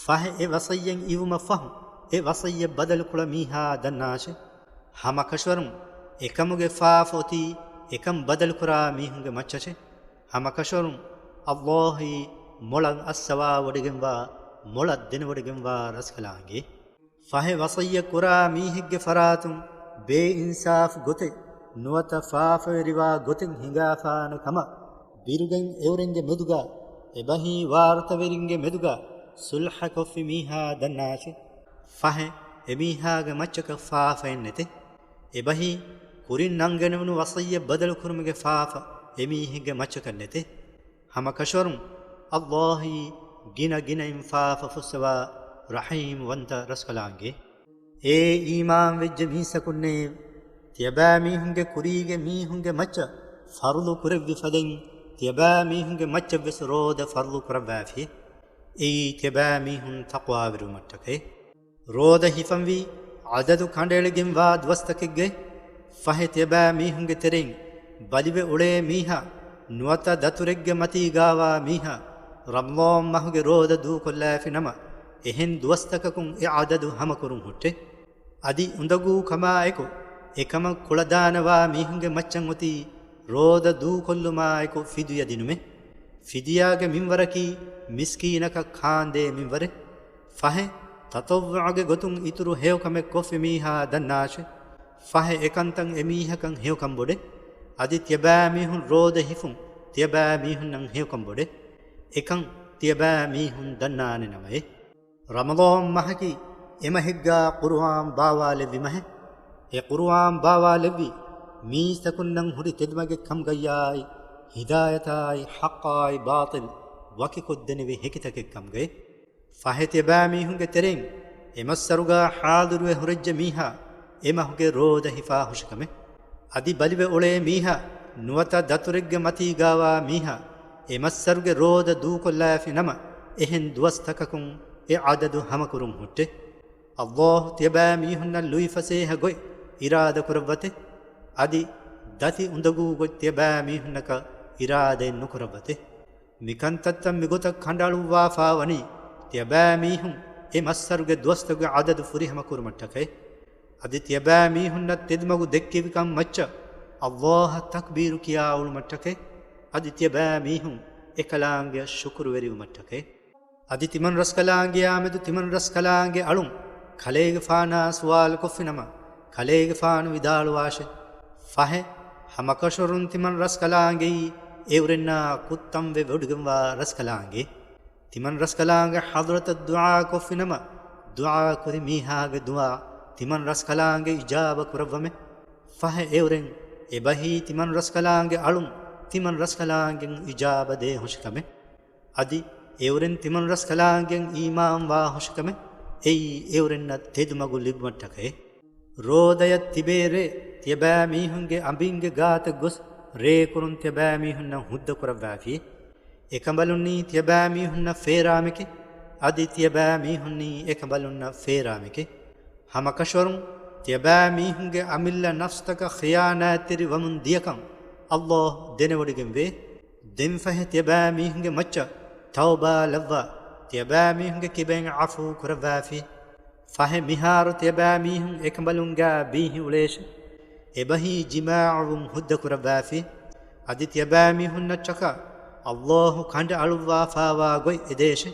ފަހެ އެ ވަޞިއްޔަތް އިވުމަށް ފަހު، އެ ވަޞިއްޔަތް ބަދަލުކުޅަ މީހާ ދަންނާށެ. ހަމަކަށަވަރުން އެކަމުގެ ފާފަ އޮތީ އެކަން ބަދަލުކުރާ މީހުންގެ މައްޗަށެ. ހަމަކަށަވަރުން ﷲ އީ މޮޅަށް އައްސަވާވޮޑިގެންވާ، މޮޅަށް ދެނެވޮޑިގެންވާ ރަސްކަލާނގެ. ފަހެ ވަޞިއްޔަތް ކުރާ މީހެއްގެ ފަރާތުން ބޭއިންސާފު ގޮތެއް ނުވަތަ ފާފަވެރިވާ ގޮތެއް ހިނގާފާނެ ކަމަށް ބިރުގަތް އެއުރެންގެ މެދުގާ އެބަހީ ވާރުތަވެރިންގެ މެދުގާ ޞުލްޙަ ކޮށްފި މީހާ ދަންނާށެ. ފަހެ އެމީހާގެ މައްޗަކަށް ފާފައެއް ނެތެ. އެބަހީ ކުރިން ނަންގަނެވުނު ވަޞިއްޔަތް ބަދަލުކުރުމުގެ ފާފަ އެމީހެއްގެ މައްޗަކަށް ނެތެ. ހަމަކަށަވަރުން ﷲ އީ ގިނަ ގިނައިން ފާފަ ފުއްސަވާ ރަޙީމް ވަންތަ ރަސްކަލާނގެ. އޭ އީމާންވެއްޖެ މީސްތަކުންނޭ! ތިޔަބައިމީހުންގެ ކުރީގެ މީހުންގެ މައްޗަށް ފަރުޟު ކުރެއްވި ފަދައިން ތިޔަބައިމީހުންގެ މައްޗަށްވެސް ރޯދަ ފަރުޟު ކުރައްވާފި. އެއީ ތިޔަބައިމީހުން ތަޤްވާވެރިވުމަށްޓަކައި. ރޯދަ ހިފަންވީ ޢަދަދު ކަނޑައެޅިގެންވާ ދުވަސްތަކެއްގައި. ފަހެ ތިޔަބައިމީހުންގެ ތެރެއިން ބަލިވެ އުޅޭ މީހާ ނުވަތަ ދަތުރެއްގެ މަތީގާވާ މީހާ ރަމަޟާން މަހުގެ ރޯދަ ދޫކޮށްލާފި ނަމަ، އެހެން ދުވަސްތަކަކުން އެ ޢަދަދު ހަމަކުރުން ހުއްޓެ. އަދި އުނދަގޫ ކަމާއެކު އެކަމަށް ކުޅަދާނަވާ މީހުންގެ މައްޗަށް އޮތީ ރޯދަ ދޫކޮށްލުމާއެކު ފިދުޔަ ދިނުމެ. ފިދުޔާގެ މިންވަރަކީ މިސްކީނަކަށް ކާންދޭ މިންވަރެއް. ފަހެ ތަޠައްވުޢުގެ ގޮތުން އިތުރު ހެޔޮކަމެއް ކޮށްފި މީހާ ދަންނާށެ. ފަހެ އެކަންތައް އެމީހަކަށް ހެޔޮކަން ބޮޑެ. އަދި ތިޔަބައިމީހުން ރޯދަ ހިފުން ތިޔަބައިމީހުންނަށް ހެޔޮކަން ބޮޑެ. އެކަން ތިޔަބައިމީހުން ދަންނާނެ ނަމައެ. ރަމަޟާން މަހަކީ އެމަހެއްގާ ޤުރުއާން ބާވާލެއްވި މަހެއް. އެ ޤުރުއާން ބާވާލެއްވީ މީސްތަކުންނަށް ހުރި ތެދުމަގެއް ކަމުގައްޔާއި، ހިދާޔަތާއި، ޙައްޤާއި، ބާޠިލް ވަކިކޮށްދެނިވި ހެކިތަކެއް ކަމުގައި. ފަހެ ތިޔަބައިމީހުންގެ ތެރެއިން އެ މައްސަރުގާ ޙާޟިރުވެ ހުރެއްޖެ މީހާ އެ މަހުގެ ރޯދަ ހިފާ ހުށިކަމެއް. އަދި ބަލިވެ އުޅޭ މީހާ ނުވަތަ ދަތުރެއްގެ މަތީގާވާ މީހާ އެ މައްސަރުގެ ރޯދަ ދޫކޮށްލާފި ނަމަ، އެހެން ދުވަސްތަކަކުން އެ ޢަދަދު ހަމަކުރުން ހުއްޓެ. ﷲ ތިޔަބައިމީހުންނަށް ލުއިފަސޭހަ ގޮތް އިރާދަ ކުރައްވަތެ. އަދި ދަތި އުނދަގޫ ގޮތް ތިޔަބައިމީހުންނަކަށް އިރާދައެއް ނުކުރައްވަތެ. މިކަންތައްތައް މިގޮތަށް ކަނޑައަޅުއްވާފާވަނީ، ތިޔަބައިމީހުން އެ މައްސަރުގެ ދުވަސްތަކުގެ ޢަދަދު ފުރިހަމަ ކުރުމަށްޓަކައި. އަދި ތިޔަބައިމީހުންނަށް ތެދުމަގު ދެއްކެވިކަން މައްޗަށް ﷲ އަށް ތަކްބީރު ކިޔާ އުޅުމަށްޓަކައި. އަދި ތިޔަބައިމީހުން އެކަލާނގެއަށް ޝުކުރުވެރިވުމަށްޓަކައި. އަދި ތިމަން ރަސްކަލާނގެޔާމެދު ތިމަން ރަސްކަލާނގެ އަޅުން ކަލޭގެފާނާ ސުވާލުކޮށްފިނަމަ، ކަލޭގެފާނު ވިދާޅުވާށެ. ފަހެ، ހަމަކަށަވަރުން ތިމަން ރަސްކަލާނގެއީ އެއުރެންނާ ކުއްތަންވެ ވޮޑިގެންވާ ރަސްކަލާނގެ. ތިމަން ރަސްކަލާނގެ ޙަޟްރަތަށް ދުޢާކޮށްފިނަމަ، ދުޢާކުރި މީހާގެ ދުޢާ ތިމަން ރަސްކަލާނގެ އިޖާބަ ކުރައްވަމެ. ފަހެ އެއުރެން އެބަހީ ތިމަން ރަސްކަލާނގެ އަޅުން ތިމަން ރަސްކަލާނގެން އިޖާބަ ދޭ ހުށިކަމެ. އަދި އެއުރެން ތިމަން ރަސްކަލާނގެން އީމާންވާ ހުށިކަމެ. އެއީ އެއުރެންނަށް ތެދުމަގު ލިބުމަށްޓަކައެ. ރޯދަޔަށް ތިބޭ ރޭ ތިޔަބައިމީހުންގެ އަނބިންގެ ގާތަށް ގޮސް ރޭކުރުން ތިޔަބައިމީހުންނަށް ހުއްދަ ކުރައްވާފި. އެކަނބަލުންނީ ތިޔަބައިމީހުންނަށް ފޭރާމެކެ. އަދި ތިޔަބައިމީހުންނީ އެކަނބަލުންނަށް ފޭރާމެކެ. ހަމަކަށަވަރުން ތިޔަބައިމީހުންގެ އަމިއްލަ ނަފްސުތަކަށް ޚިޔާނާތްތެރި ވަމުން ދިޔަކަން ﷲ ދެނެވޮޑިގެންވޭ. ދެންފަހެ ތިޔަބައިމީހުންގެ މައްޗަށް ތައުބާ ލައްވާ، ތިޔަބައިމީހުންގެ ކިބައިން ޢަފޫ ކުރައްވާފި. ފަހެ މިހާރު ތިޔަބައިމީހުން އެކަނބަލުންގާ ބީހި އުޅޭށެ. އެބަހީ ޖިމާޢަވުން ހުއްދަ ކުރައްވާފި. އަދި ތިޔަބައިމީހުންނަށްޓަކާ ﷲ ކަނޑައަޅުއްވާފާވާ ގޮތް އެދޭށެ.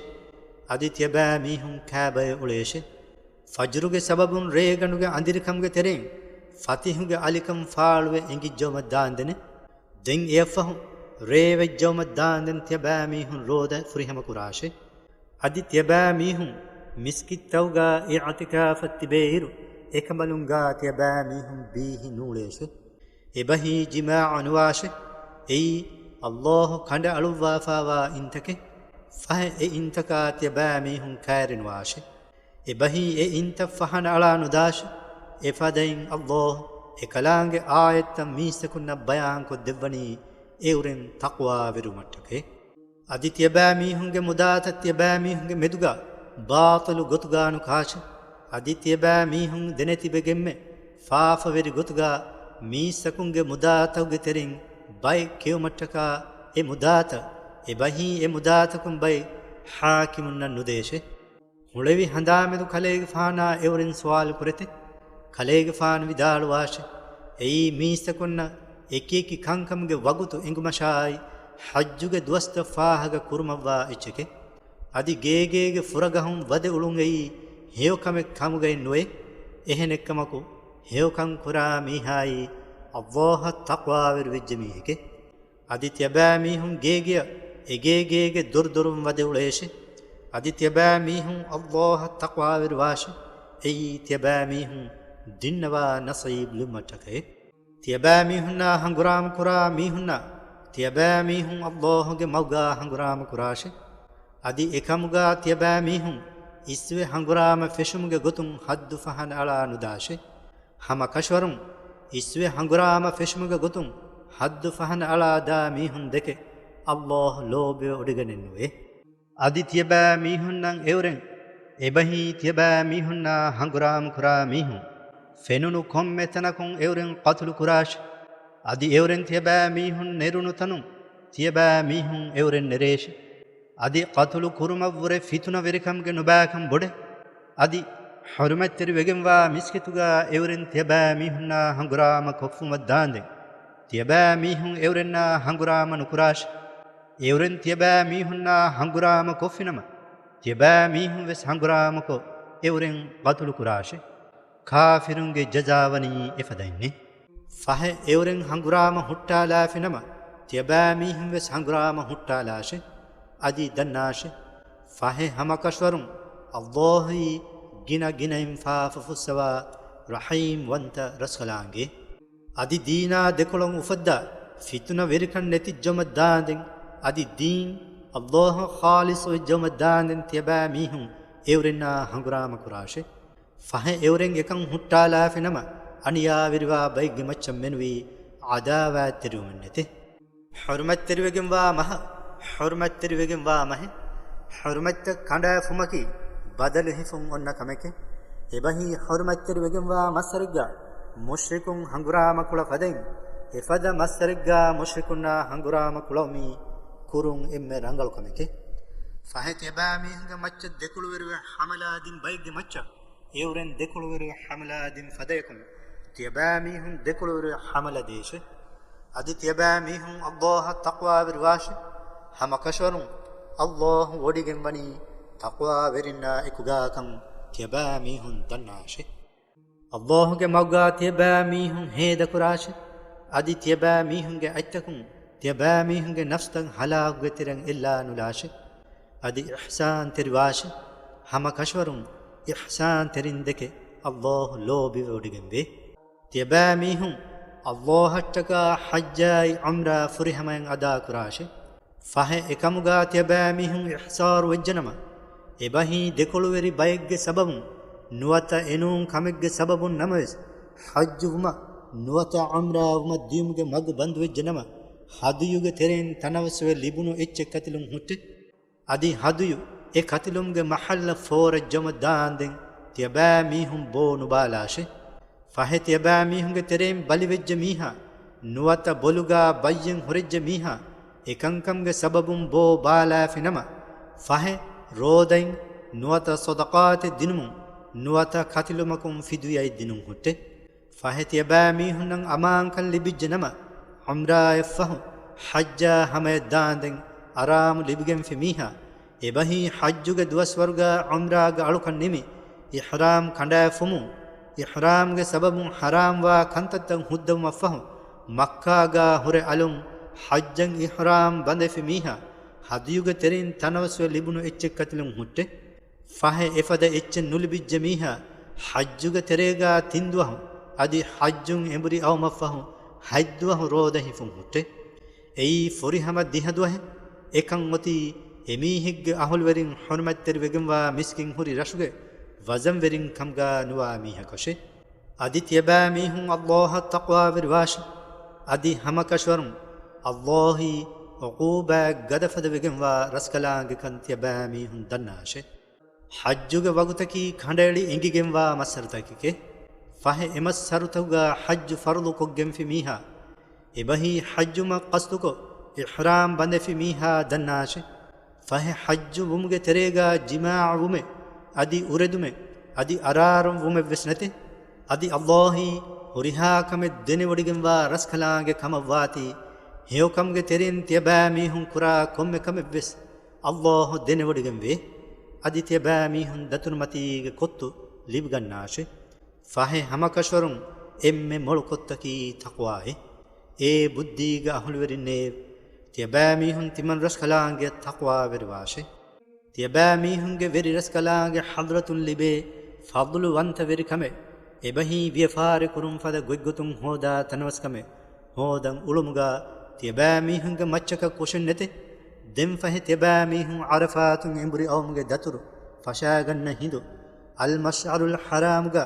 އަދި ތިޔަބައިމީހުން ކާބައެއް އުޅޭށެ. ފަޖުރުގެ ސަބަބުން ރޭގަނޑުގެ އަނދިރިކަމުގެ ތެރެއިން ފަތިހުގެ އަލިކަން ފާޅުވެ އެނގިއްޖައުމަށް ދާންދެނެ. ދެން އެއަށްފަހު ރޭ ވެއްޖައުމަށް ދާންދެން ތިޔަބައިމީހުން ރޯދަ ފުރިހަމަ ކުރާށެ. އަދި ތިޔަބައިމީހުން މިސްކިތްތައުގާ އިޢުތިކާފަށް ތިބޭއިރު، އެކަނބަލުންގާ ތިޔަބައިމީހުން ބީހި ނޫޅޭށެ. އެބަހީ ޖިމާޢަ ނުވާށެ. އެއީ ﷲ ކަނޑައަޅުއްވާފާވާ އިންތަކެއް. ފަހެ އެ އިންތަކާ ތިޔަބައިމީހުން ކައިރިނުވާށެ. އެބަހީ އެ އިންތައް ފަހަނައަޅާ ނުދާށެ. އެފަދައިން ﷲ އެކަލާނގެ އާޔަތްތައް މީސްތަކުންނަށް ބަޔާންކޮށްދެއްވަނީ އެއުރެން ތަޤްވާވެރިވުމަށްޓަކައި. އަދި ތިޔަބައިމީހުންގެ މުދާތައް ތިޔަބައިމީހުންގެ މެދުގާ ބާޠިލު ގޮތުގާ ނުކާށެ. އަދި ތިޔަބައިމީހުން ދެނެތިބެގެންމެ ފާފަވެރި ގޮތުގާ މީސްތަކުންގެ މުދާތަކުގެ ތެރެއިން ބައެއް ކެއުމަށްޓަކާ އެ މުދާތައް، އެބަހީ އެ މުދާތަކުން ބައެއް ޙާކިމުންނަށް ނުދޭށެ. ހުޅެވި ހަނދާމެދު ކަލޭގެފާނާ އެއުރެން ސުވާލު ކުރެތެ. ކަލޭގެފާނު ވިދާޅުވާށެ. އެއީ މީސްތަކުންނަށް އެކިއެކި ކަންކަމުގެ ވަގުތު އެނގުމަށާއި، ޙައްޖުގެ ދުވަސްތައް ފާހަގަ ކުރުމަށްވާ އެއްޗެކެ. އަދި ގޭގޭގެ ފުރަގަހުން ވަދެ އުޅުން އެއީ ހެޔޮކަމެއް ކަމުގައެއް ނުވޭ. އެހެނެއްކަމަކު، ހެޔޮކަން ކުރާ މީހާއީ ﷲ އަށް ތަޤްވާވެރި ވެއްޖެ މީހެކެ. އަދި ތިޔަބައިމީހުން ގޭގެއަށް އެގޭގޭގެ ދޮރުދޮރުން ވަދެ އުޅޭށެ. އަދި ތިޔަބައިމީހުން ﷲ އަށް ތަޤްވާވެރިވާށެ. އެއީ ތިޔަބައިމީހުން ދިންނަވާ ނަޞީބު ލިބުމަށްޓަކައި. ތިޔަބައިމީހުންނާ ހަނގުރާމަ ކުރާ މީހުންނާ ތިޔަބައިމީހުން ﷲ ގެ މަގުގާ ހަނގުރާމަ ކުރާށެ. އަދި އެކަމުގާ ތިޔަބައިމީހުން އިސްވެ ހަނގުރާމަ ފެށުމުގެ ގޮތުން ޙައްދު ފަހަނަ އަޅާ ނުދާށެ. ހަމަ ކަށަވަރުން އިސްވެ ހަނގުރާމަ ފެށުމުގެ ގޮތުން ޙައްދު ފަހަނަ އަޅާ ދާ މީހުން ދެކެ ﷲ ލޯބިވެ އޮޑިގަނެއްނުވޭ. އަދި ތިޔަބައިމީހުންނަށް އެއުރެން އެބަހީ ތިޔަބައިމީހުންނާ ހަނގުރާމަ ކުރާ މީހުން ފެނުނު ކޮންމެ ތަނަކުން އެއުރެން ޤަތުލު ކުރާށެ. އަދި އެއުރެން ތިޔަބައިމީހުން ނެރުނު ތަނުން ތިޔަބައިމީހުން އެއުރެން ނެރޭށެ. އަދި ޤަތުލު ކުރުމަށްވުރެ ފިތުނަވެރިކަމުގެ ނުބައިކަން ބޮޑޭ. އަދި ޙުރުމަތްތެރިވެގެންވާ މިސްކިތުގާ އެއުރެން ތިޔަބައިމީހުންނާ ހަނގުރާމަ ކޮށްފުމަށް ދާންދެން، ތިޔަބައިމީހުން އެއުރެންނާ ހަނގުރާމަ ނުކުރާށެ. އެއުރެން ތިޔަބައިމީހުންނާ ހަނގުރާމަ ކޮށްފިނަމަ، ތިޔަބައިމީހުން ވެސް ހަނގުރާމަކޮށް އެއުރެން ޤަތުލު ކުރާށެ. ކާފިރުންގެ ޖަޒާވަނީ އެފަދައިންނޭ. ފަހެ އެއުރެން ހަނގުރާމަ ހުއްޓާލާފިނަމަ، ތިޔަބައިމީހުން ވެސް ހަނގުރާމަ ހުއްޓާލާށެ. އަދި ދަންނާށެ. ފަހެ ހަމަކަށަވަރުން ﷲ އީ ގިނަ ގިނައިން ފާފަ ފުއްސަވާ ރަޙީމް ވަންތަ ރަސްކަލާނގެ. އަދި ދީނާ ދެކޮޅަށް އުފައްދާ ފިތުނަވެރިކަން ނެތިއްޖައުމަށް ދާންދެން، އަދި ދީން ﷲ އަށް ޚާލިޞު ވެއްޖައުމަށް ދާންދެން ތިޔަބައިމީހުން އެއުރެންނާ ހަނގުރާމަ ކުރާށެ. ފަހެ އެއުރެން އެކަން ހުއްޓާލާފިނަމަ، އަނިޔާވެރިވާ ބައެއްގެ މައްޗަށް މެނުވީ ޢަދާވާތްތެރިވުމެއް ނެތޭ. ޙުރުމަތްތެރިވެގެންވާ މަހަށް، ޙުރުމަތްތެރިވެގެންވާ މަހެއް، ޙުރުމަތްތައް ކަނޑާފުމަކީ ބަދަލު ހިފުން އޮންނަ ކަމެކޭ. އެބަހީ ޙުރުމަތްތެރިވެގެންވާ މައްސަރެއްގާ މުޝްރިކުން ހަނގުރާމަ ކުޅަ ފަދައިން، އެފަދަ މައްސަރެއްގާ މުޝްރިކުންނާ ހަނގުރާމަ ކުޅައުމީ ކުރުން އެންމެ ރަނގަޅު ކަމެކޭ. ފަހެ ތިޔަބައިމީހުންގެ މައްޗަށް ދެކޮޅުވެރިވެ ޙަމަލާ ދިން ބައެއްގެ މައްޗަށް އެއުރެން ދެކޮޅުވެރިވެ ޙަމަލާ ދިން ފަދަޔަކުން ތިޔަބައިމީހުން ދެކޮޅުވެރިވެ ޙަމަލަ ދޭށެ. އަދި ތިޔަބައިމީހުން ﷲ އަށް ތަޤްވާވެރިވާށެ. ހަމަކަށަވަރުން ﷲ ވޮޑިގެންވަނީ ތަޤްވާވެރިންނާ އެކުގާކަން ތިޔަބައިމީހުން ދަންނާށެ. ﷲ ގެ މަގުގާ ތިޔަބައިމީހުން ހޭދަކުރާށެ. އަދި ތިޔަބައިމީހުންގެ އަތްތަކުން ތިޔަބައިމީހުންގެ ނަފްސުތައް ހަލާކުގެ ތެރެއަށް އެއްލާ ނުލާށެ. އަދި އިޙްސާންތެރިވާށެ. ހަމަކަށަވަރުން އިޙްސާންތެރިން ދެކެ ﷲ ލޯބިވެވޮޑިގެންވޭ. ތިޔަބައިމީހުން ﷲ އަށްޓަކާ ޙައްޖާއި ޢުމްރާ ފުރިހަމައިން އަދާކުރާށެ. ފަހެ އެކަމުގާ ތިޔަބައިމީހުން އިޙްޞާރު ވެއްޖެނަމަ، އެބަހީ ދެކޮޅުވެރި ބައެއްގެ ސަބަބުން ނުވަތަ އެނޫން ކަމެއްގެ ސަބަބުން ނަމަވެސް، ޙައްޖުވުމަށް ނުވަތަ ޢުމްރާވުމަށް ދިޔުމުގެ މަގު ބަންދުވެއްޖެނަމަ، ހަދުޔުގެ ތެރެއިން ތަނަވަސްވެ ލިބުނު އެއްޗެއް ކަތިލުން ހުއްޓެ. އަދި ހަދުޔު އެ ކަތިލުމުގެ މަޙައްލަށް ފޯރައްޖަމަށް ދާންދެން ތިޔަބައިމީހުން ބޯ ނުބާލާށެ. ފަހެ ތިޔަބައިމީހުންގެ ތެރެއިން ބަލިވެއްޖެ މީހާ، ނުވަތަ ބޮލުގާ ބައްޔެއް ހުރެއްޖެ މީހާ، އެކަންކަމުގެ ސަބަބުން ބޯ ބާލާފި ނަމަ، ފަހެ ރޯދައިން ނުވަތަ ޞަދަޤާތެއް ދިނުމުން ނުވަތަ ކަތިލުމަކުން ފިދުޔައެއް ދިނުން ހުއްޓެ. ފަހެ ތިޔަބައިމީހުންނަށް އަމާންކަން ލިބިއްޖެ ނަމަ، ޢުމްރާއަށްފަހު ޙައްޖާ ހަމަޔަށް ދާންދެން އަރާމު ލިބިގެންފި މީހާ، އެބަހީ ޙައްޖުގެ ދުވަސްވަރުގާ ޢުމްރާގެ އަޅުކަން ނިމި، އިޙްރާމް ކަނޑާފުމުން، އިޙްރާމްގެ ސަބަބުން ޙަރާމްވާ ކަންތައްތައް ހުއްދަވުމަށްފަހު، މައްކާގާ ހުރެ އަލުން ޙައްޖަށް އިޙްރާމް ބަނދެފި މީހާ، ހަދުޔުގެ ތެރެއިން ތަނަވަސްވެ ލިބުނު އެއްޗެއް ކަތިލުން ހުއްޓެ. ފަހެ އެފަދަ އެއްޗެއް ނުލިބިއްޖެ މީހާ، ޙައްޖުގެ ތެރޭގާ ތިންދުވަހު، އަދި ޙައްޖުން އެނބުރި އައުމަށްފަހު ހަތްދުވަހު ރޯދަ ހިފުން ހުއްޓެ. އެއީ ފުރިހަމަ ދިހަ ދުވަހެއް. އެކަން އޮތީ އެމީހެއްގެ އަހުލުވެރިން ޙުރުމަތްތެރިވެގެންވާ މިސްކިން ހުރި ރަށުގެ ވަޒަންވެރިން ކަމުގާ ނުވާ މީހަކަށެ. އަދި ތިޔަބައިމީހުން ﷲ އަށް ތަޤްވާވެރިވާށެ. އަދި ހަމަކަށަވަރުން ﷲ އީ ޢުޤޫބާތް ގަދަފަދަ ވެގެންވާ ރަސްކަލާނގެކަން ތިޔަބައިމީހުން ދަންނާށެ. ޙައްޖުގެ ވަގުތަކީ ކަނޑައެޅި އެނގިގެންވާ މައްސަރުތަކެކޭ. ފަހެ އެމައްސަރުތަކުގާ ޙައްޖު ފަރުޟު ކޮށްގެންފި މީހާ، އެބަހީ ޙައްޖުމަށް ޤަޞްދުކޮށް، އިޙްރާމް ބަނދެފި މީހާ ދަންނާށެ. ފަހެ ޙައްޖު ވުމުގެ ތެރޭގާ ޖިމާޢު ވުމެއް، އަދި އުރެދުމެއް، އަދި އަރާރުން ވުމެއްވެސް ނެތޭ. އަދި ﷲ އީ ހުރިހާ ކަމެއް ދެނެވޮޑިގެންވާ ރަސްކަލާނގެ ކަމަށްވާތީ، ހެޔޮކަމުގެ ތެރެއިން ތިޔަބައިމީހުން ކުރާ ކޮންމެ ކަމެއްވެސް ﷲ ދެނެވޮޑިގެންވޭ. އަދި ތިޔަބައިމީހުން ދަތުރުމަތީގެ ކޮއްތު ލިބިގަންނާށެ. ފަހެ ހަމަކަށަވަރުން އެންމެ މޮޅު ކޮއްތަކީ ތަޤްވާއޭ. އޭ ބުއްދީގެ އަހުލުވެރިންނޭ، ތިޔަބައިމީހުން ތިމަން ރަސްކަލާނގެއަށް ތަޤްވާވެރިވާށެ. ތިޔަބައިމީހުންގެ ވެރި ރަސްކަލާނގެ ޙަޟްރަތުން ލިބޭ ފަޟްލުވަންތަ ވެރިކަމެއް، އެބަހީ ވިޔަފާރި ކުރުން ފަދަ ގޮތްގޮތުން ހޯދާ ތަނަވަސްކަމެއް. ހޯދަން އުޅުމުގާ ތިޔަބައިމީހުންގެ މައްޗަކަށް ކުށެއް ނެތޭ. ދެން ފަހެ ތިޔަބައިމީހުން ޢަރަފާތުން އެނބުރި އައުމުގެ ދަތުރު ފަށާގަންނަ ހިނދު، އަލްމަޝްޢަރުލް ޙަރާމްގާ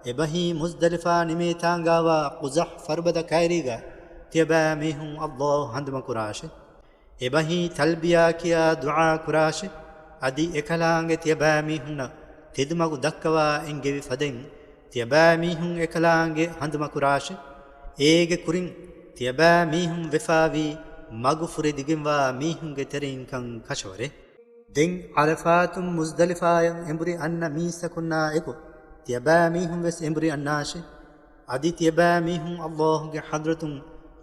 އެބަހީ މުޒްދަލިފާ ނިމޭތާނގާވާ ޤުޒަޙް ފަރުބަދަ ކައިރީގާ ތިޔަބައިމީހުން ﷲ ޙަމްދު ކުރާށެ. އެބަހީ ތަލްބިޔާ ކިޔާ ދުޢާ ކުރާށެ. އަދި އެކަލާނގެ ތިޔަބައިމީހުންނަށް ތެދުމަގު ދައްކަވާ އެންގެވި ފަދައިން، ތިޔަބައިމީހުން އެކަލާނގެ ހަނދުމަކުރާށެ. އޭގެ ކުރިން ތިޔަބައިމީހުން ވެފާވީ މަގު ފުރެދިގެންވާ މީހުންގެ ތެރެއިންކަން ކަށަވަރޭ. ދެން ޢަރަފާތުން މުޒްދަލިފާއަށް އެނބުރި އަންނަ މީސްތަކުންނާ އެކު ތިޔަބައިމީހުން ވެސް އެނބުރި އަންނާށެ. އަދި ތިޔަބައިމީހުން ﷲ ގެ ޙަޟްރަތުން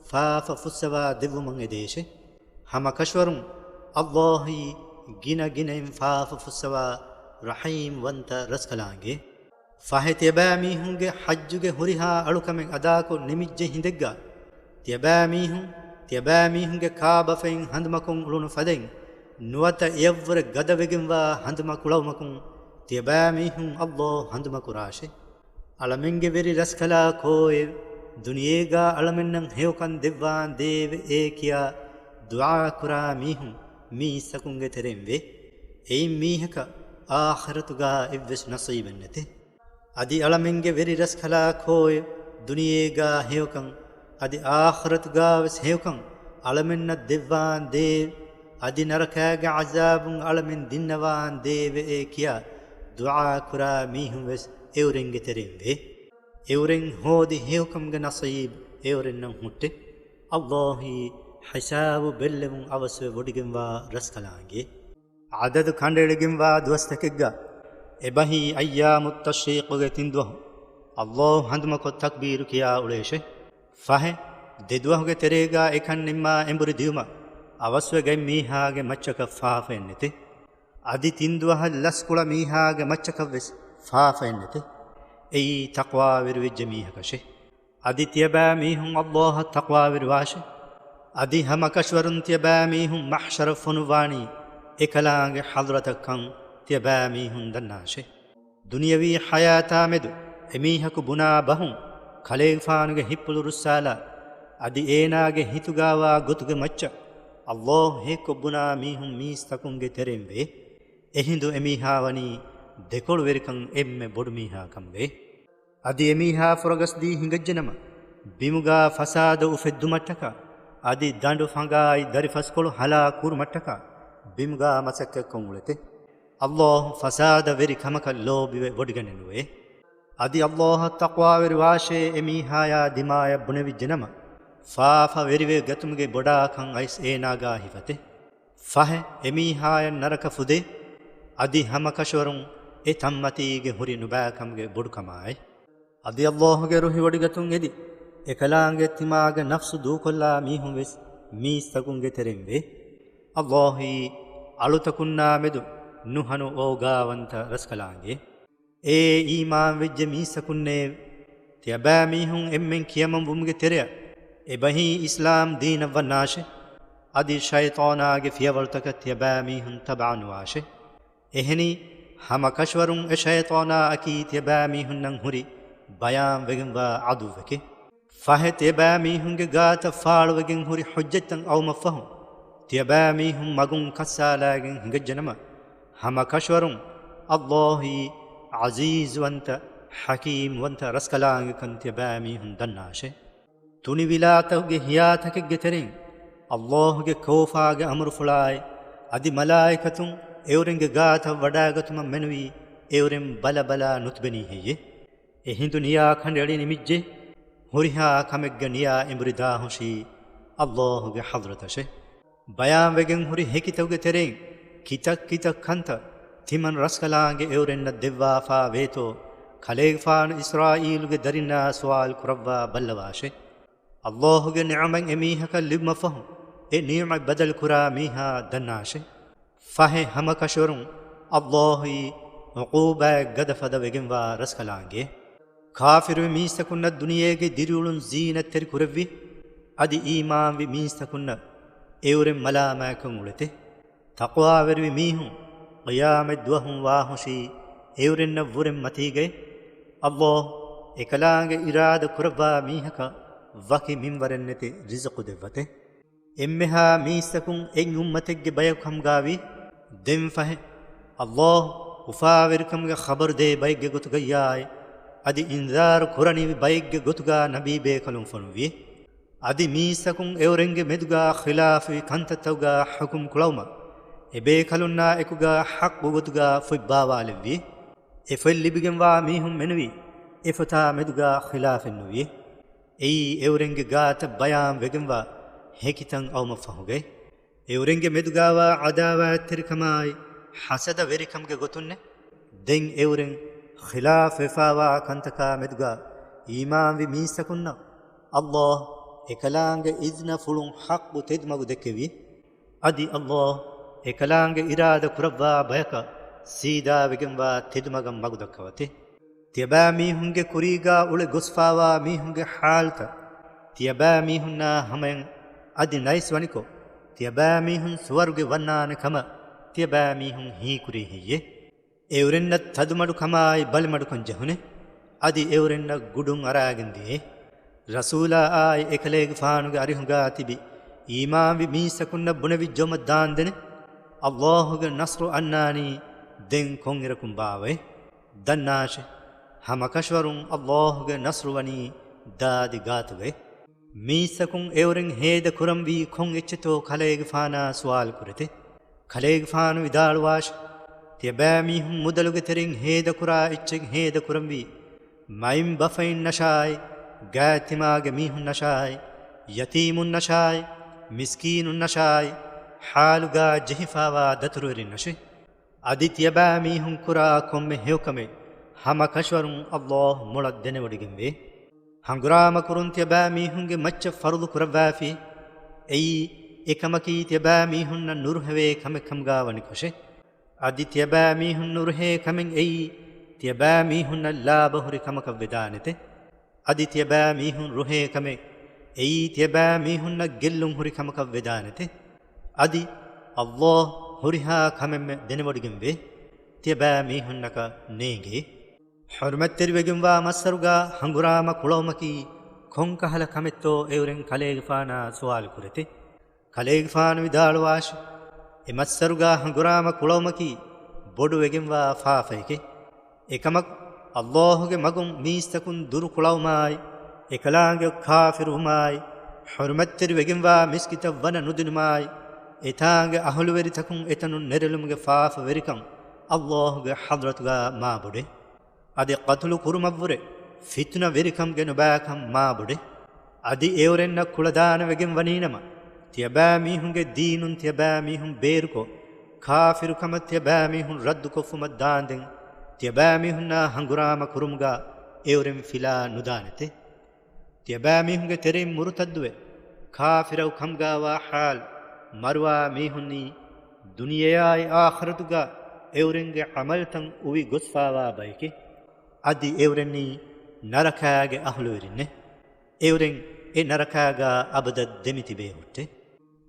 ފާފަ ފުއްސަވާ ދެއްވުމަށް އެދޭށެ. ހަމަކަށަވަރުން ﷲ އީ ގިނަ ގިނައިން ފާފަ ފުއްސަވާ ރަޙީމް ވަންތަ ރަސްކަލާނގެ. ފަހެ ތިޔަބައިމީހުންގެ ޙައްޖުގެ ހުރިހާ އަޅުކަމެއް އަދާކޮށް ނިމިއްޖެ ހިނދެއްގާ، ތިޔަބައިމީހުން، ތިޔަބައިމީހުންގެ ކާބަފައިން ހަނދުމަކޮށް އުޅުނު ފަދައިން، ނުވަތަ އެޔަށްވުރެ ގަދަވެގެންވާ ހަނދުމަ ކުޅަވުމަކުން، ތިޔަބައިމީހުން ﷲ ހަނދުމަކުރާށެ. އަޅަމެންގެ ވެރި ރަސްކަލާ ކޯއެވެ؟ ދުނިޔޭގާ އަޅަމެންނަށް ހެޔޮކަން ދެއްވާން ދޭވެ އޭ ކިޔާ ދުޢާ ކުރާ މީހުން މީސްތަކުންގެ ތެރެއިން ވޭ. އެއިން މީހަކަށް އާޚިރަތުގާ އެއްވެސް ނަސީބެއް ނެތޭ. އަދި އަޅަމެންގެ ވެރި ރަސްކަލާ ކޯއެވެ؟ ދުނިޔޭގާ ހެޔޮކަން އަދި އާޚިރަތުގާވެސް ހެޔޮކަން އަޅަމެންނަށް ދެއްވާން ދޭވެ؟ އަދި ނަރަކާގެ ޢަޒާބުން އަޅަމެން ދިންނަވާން ދޭވެ އޭ ކިޔާ ދުޢާ ކުރާ މީހުން ވެސް އެއުރެންގެ ތެރެއިން ވޭ. އެއުރެން ހޯދި ހެޔޮކަމުގެ ނަސީބު އެއުރެންނަށް ހުއްޓޭ. ﷲ އީ ހިސާބު ބެއްލެވުން އަވަސްވެ ވޮޑިގެންވާ ރަސްކަލާނގެ. ޢަދަދު ކަނޑައެޅިގެންވާ ދުވަސްތަކެއްގަ އެބަހީ އައްޔާމު ތަޝްރީޤުގެ ތިން ދުވަހު ﷲ ހަނދުމަކޮށް ތަކްބީރު ކިޔާ އުޅޭށެ. ފަހެ، ދެ ދުވަހުގެ ތެރޭގާ އެކަން ނިންމާ އެނބުރި ދިއުމަށް އަވަސްވެ ގަތް މީހާގެ މައްޗަކަށް ފާފައެއް ނެތޭ. އަދި ތިން ދުވަހަށް ލަސްކުޅަ މީހާގެ މައްޗަކަށް ވެސް ފާފައެއް ނެތޭ. އެއީ ތަޤްވާވެރިވެއްޖެ މީހަކަށޭ. އަދި ތިޔަބައިމީހުން ﷲ އަށް ތަޤްވާވެރިވާށެ. އަދި ހަމަކަށަވަރުން ތިޔަބައިމީހުން މަޙްޝަރަށް ފޮނުއްވާނީ އެކަލާނގެ ޙަޟްރަތަށްކަން ތިޔަބައިމީހުން ދަންނާށެ. ދުނިޔަވީ ޙަޔާތާމެދު އެމީހަކު ބުނާ ބަހުން ކަލޭގެފާނުގެ ހިތްޕުޅު ރުއްސާލާ، އަދި އޭނާގެ ހިތުގާވާ ގޮތުގެ މައްޗަށް ﷲ ހެޔޮކޮށް ބުނާ މީހުން މީސްތަކުންގެ ތެރެއިން ވޭ. އެހިނދު އެމީހާ ވަނީ ދެކޮޅުވެރިކަން އެންމެ ބޮޑު މީހާ ކަމުގައި. އަދި އެމީހާ ފުރަގަސްދީ ހިނގައްޖެނަމަ، ބިމުގާ ފަސާދަ އުފެއްދުމަށްޓަކާ، އަދި ދަނޑު ފަނގާއި ދަރިފަސްކޮޅު ހަލާކު ކުރުމަށްޓަކާ، ބިމުގާ މަސައްކަތްކޮށް އުޅެތެ. ﷲ ފަސާދަވެރި ކަމަކަށް ލޯބިވެ ވޮޑިގަނެ ނުވޭ. އަދި އައްލާހަށް ތަޤްވާވެރިވާށޭ، އެމީހާޔާ ދިމާޔަށް ބުނެވިއްޖެނަމަ، ފާފަވެރިވެ ގަތުމުގެ ބޮޑާކަން އައިސް އޭނާގާ ހިފަތެ. ފަހެ، އެމީހާޔަށް ނަރަކަ ފުދޭ، އަދި ހަމަކަށަވަރުން އެ ތަންމަތީގެ ހުރި ނުބައިކަމުގެ ބޮޑުކަމާއި. އަދި އައްލާހުގެ ރުހިވޮޑިގަތުން އެދި، އެކަލާނގެ ތިމާގެ ނަފްސު ދޫކޮށްލާ މީހުން ވެސް މީސްތަކުންގެ ތެރެއިން ވޭ. އައްލާހީ އަޅުތަކުންނާ މެދު ނުހަނު އޯގާވަންތަ ރަސްކަލާނގެ. އޭ އީމާންވެއްޖެ މީސްތަކުންނޭވެ! ތިޔަބައިމީހުން އެންމެން ކިޔަމަންވުމުގެ ތެރެއަށް އެބަހީ އިސްލާމް ދީނަށް ވަންނާށެ! އަދި ޝައިޠާނާގެ ފިޔަވަޅުތަކަށް ތިޔަބައިމީހުން ތަބަޢަނުވާށެ! އެހެނީ، ހަމަކަށަވަރުން އެ ޝައިޠާނާއަކީ ތިޔަބައިމީހުންނަށް ހުރި ބަޔާންވެގެންވާ ޢަދުއްވެކެ. ފަހެ ތިޔަބައިމީހުންގެ ގާތަށް ފާޅުވެގެން ހުރި ޙުއްޖަތްތައް އައުމަށްފަހު، ތިޔަބައިމީހުން މަގުން ކައްސާލައިގެން ހިނގައްޖެނަމަ، ހަމަކަށަވަރުން އައްލާހީ ޢަޒީޒުވަންތަ، ޙަކީމްވަންތަ ރަސްކަލާނގެކަން ތިޔަބައިމީހުން ދަންނާށެ! ތުނިވިލާތަކުގެ ހިޔާތަކެއްގެ ތެރެއިން އައްލާހުގެ ކޯފާގެ އަމުރުފުޅާއި، އަދި މަލާއިކަތުން އެއުރެންގެ ގާތަށް ވަޑައިގަތުމަށް މެނުވީ، އެއުރެން ބަލަބަލާ ނުތިބެނީ ހެއްޔޭ؟ އެހިނދު ނިޔާ ކަނޑައެޅި ނިމިއްޖެ، ހުރިހާ ކަމެއްގަ ނިޔާ އެނބުރިދާހުށީ އައްލާހުގެ ޙަޟްރަތަށެ. ބަޔާންވެގެން ހުރި ހެކިތަކުގެ ތެރެއިން ކިތައް ކިތައް ކަންތައް ތިމަން ރަސްކަލާނގެ އެއުރެންނަށް ދެއްވާފާ ވޭތޯ، ކަލޭގެފާނު އިސްރާއީލުގެ ދަރިންނާ ސުވާލު ކުރައްވާ ބައްލަވާށެ. އައްލާހުގެ ނިޢުމަތް އެމީހަކަށް ލިބުމަށްފަހު، އެ ނިޢުމަތް ބަދަލު ކުރާ މީހާ ދަންނާށެ. ފަހެ ހަމަކަށަވަރުން އައްލާހީ ޢުޤޫބާތް ގަދަ ފަދަ ވެގެންވާ ރަސްކަލާނގެ. ކާފިރުވި މީސްތަކުންނަށް ދުނިޔޭގެ ދިރިއުޅުން ޒީނަތްތެރި ކުރެއްވި، އަދި އީމާންވި މީސްތަކުންނަށް އެއުރެން މަލާމާތްކަން އުޅެތެ. ތަޤްވާވެރިވި މީހުން ޤިޔާމަތް ދުވަހުން ވާހުށީ އެއުރެންނަށް ވުރެން މަތީގައި. އައްލާހު އެކަލާނގެ އިރާދަ ކުރައްވާ މީހަކަށް ވަކި މިންވަރެއްނެތި ރިޒުޤު ދެއްވަތެ. އެންމެހާ މީސްތަކުން އެއް އުއްމަތެއްގެ ބަޔަކު ކަމުގާވީ، ދެން ފަހެ، އައްލާހު އުފާވެރިކަމުގެ ޚަބަރުދޭ ބައެއްގެ ގޮތުގައްޔާއި، އަދި އިންޒާރު ކުރަނިވި ބައެއްގެ ގޮތުގާ ނަބީ ބޭކަލުން ފޮނުއްވި. އަދި މީސްތަކުން އެއުރެންގެ މެދުގާ ޚިލާފުވި ކަންތައްތަކުގާ ޙުކުމް ކުޅައުމަށް، އެބޭކަލުންނާ އެކުގާ ޙައްޤު ގޮތުގާ ފޮތް ބާވާލެއްވި. އެ ފޮތް ލިބިގެންވާ މީހުން މެނުވީ، އެ ފޮތާ މެދުގާ ޚިލާފެއް ނުވި. އެއީ އެއުރެންގެ ގާތަށް ބަޔާން ވެގެންވާ ހެކިތައް އައުމަށްފަހުގައި. އެއުރެންގެ މެދުގާވާ ޢަދާވާތްތެރިކަމާއި، ޙަސަދަ ވެރިކަމުގެ ގޮތުންނެ. ދެން އެއުރެން ޚިލާފް ވެފާވާ ކަންތަކާ މެދުގާ އީމާންވި މީސްތަކުންނަށް، އައްލާހު އެކަލާނގެ އިޒްނަފުޅުން ޙައްޤު ތެދުމަގު ދެއްކެވި. އަދި އައްލާހު އެކަލާނގެ އިރާދަ ކުރައްވާ ބަޔަކަށް ސީދާވެގެންވާ ތެދުމަގަށް މަގު ދައްކަވަތެ. ތިޔަބައިމީހުންގެ ކުރީގާ އުޅެ ގޮސްފާވާ މީހުންގެ ޙާލުތައް ތިޔަބައިމީހުންނާ ހަމަޔަށް އަދި ނައިސް ވަނިކޮށް، ތިޔަބައިމީހުން ސުވަރުގެ ވަންނާނެ ކަމަށް ތިޔަބައިމީހުން ހީކުރީ ހެއްޔެ؟ އެއުރެންނަށް ތަދުމަޑުކަމާއި ބަލިމަޑުކަން ޖެހުނެ، އަދި އެއުރެންނަށް ގުޑުން އަރާގެން ދިޔައެ. ރަސޫލާއާއި އެކަލޭގެފާނުގެ އަރިހުގާ ތިބި އީމާންވި މީސްތަކުންނަށް ބުނެވިއްޖައުމަށް ދާންދެނެ، އައްލާހުގެ ނަޞްރު އަންނާނީ ދެން ކޮންއިރަކުން ބާވައެ؟ ދަންނާށެ! ހަމަކަށަވަރުން އައްލާހުގެ ނަޞްރު ވަނީ ދާދި ގާތުގައެ. މީސްތަކުން އެއުރެން ހޭދަ ކުރަންވީ ކޮން އެއްޗެތޯ ކަލޭގެފާނާ ސުވާލު ކުރެތެ. ކަލޭގެފާނު ވިދާޅުވާށި، ތިޔަބައިމީހުން މުދަލުގެ ތެރެއިން ހޭދަކުރާ އެއްޗެއް ހޭދަކުރަންވީ، މައިންބަފައިންނަށާއި، ގާތްތިމާގެ މީހުންނަށާއި، ޔަތީމުންނަށާއި، މިސްކީނުންނަށާއި، ޙާލުގާ ޖެހިފާވާ ދަތުރުވެރިންނަށެ. އަދި ތިޔަބައިމީހުން ކުރާ ކޮންމެ ހެޔޮކަމެއް ހަމަކަށަވަރުން އައްލާހު މޮޅަށް ދެނެވޮޑިގެންވޭ. ހަނގުރާމަކުރުން ތިޔަބައިމީހުންގެ މައްޗަށް ފަރުޟު ކުރައްވާފި. އެއީ އެކަމަކީ ތިޔަބައިމީހުންނަށް ނުރުހެވޭ ކަމެއް ކަމުގާ ވަނިކޮށެ. އަދި ތިޔަބައިމީހުން ނުރުހޭ ކަމެއް އެއީ ތިޔަބައިމީހުންނަށް ލާބަހުރި ކަމަކަށް ވެދާނެތެ. އަދި ތިޔަބައިމީހުން ރުހޭ ކަމެއް އެއީ ތިޔަބައިމީހުންނަށް ގެއްލުން ހުރި ކަމަކަށް ވެދާނެތެ. އަދި އައްލާހު ހުރިހާ ކަމެއްމެ ދެނެވޮޑިގެންވޭ، ތިޔަބައިމީހުންނަކަށް ނޭނގޭ. ޙުރުމަތްތެރިވެގެންވާ މައްސަރުގާ ހަނގުރާމަ ކުޅައުމަކީ ކޮންކަހަލަ ކަމެއްތޯ އެއުރެން ކަލޭގެފާނާ ސުވާލު ކުރެތެ. ކަލޭގެފާނު ވިދާޅުވާށި، އެ މައްސަރުގާ ހަނގުރާމަ ކުޅައުމަކީ ބޮޑުވެގެންވާ ފާފައެކެ. އެކަމަކު، އައްލާހުގެ މަގުން މީސްތަކުން ދުރު ކުޅައުމާއި، އެކަލާނގެ ކާފިރުވުމާއި، ޙުރުމަތްތެރިވެގެންވާ މިސްކިތަށް ވަނަ ނުދިނުމާއި، އެތާނގެ އަހުލުވެރިތަކުން އެތަނުން ނެރެލުމުގެ ފާފަވެރިކަން އައްލާހުގެ ޙަޟްރަތުގާ މާބޮޑެ. އަދި ޤަތުލު ކުރުމަށްވުރެ ފިތުނަވެރިކަމުގެ ނުބައިކަން މާބޮޑޭ. އަދި އެއުރެންނަށް ކުޅަދާނަވެގެން ވަނީނަމަ، ތިޔަބައިމީހުންގެ ދީނުން ތިޔަބައިމީހުން ބޭރުކޮށް، ކާފިރުކަމަށް ތިޔަބައިމީހުން ރައްދުކޮށްފުމަށް ދާންދެން، ތިޔަބައިމީހުންނާ ހަނގުރާމަ ކުރުމުގަ އެއުރެން ފިލާ ނުދާނެތެ. ތިޔަބައިމީހުންގެ ތެރެއިން މުރުތައްދުވެ، ކާފިރަކު ކަމުގަވާ ޙާލު މަރުވާ މީހުންނީ، ދުނިޔެއާއި އާޚިރަތުގަ އެއުރެންގެ ޢަމަލުތައް އުވި ގޮސްފާވާ ބައެކޭ. އަދި އެއުރެންނީ ނަރަކާގެ އަހުލުވެރިންނޭ. އެއުރެން އެ ނަރަކާގަ އަބަދަށް ދެމިތިބޭ ހުއްޓޭ.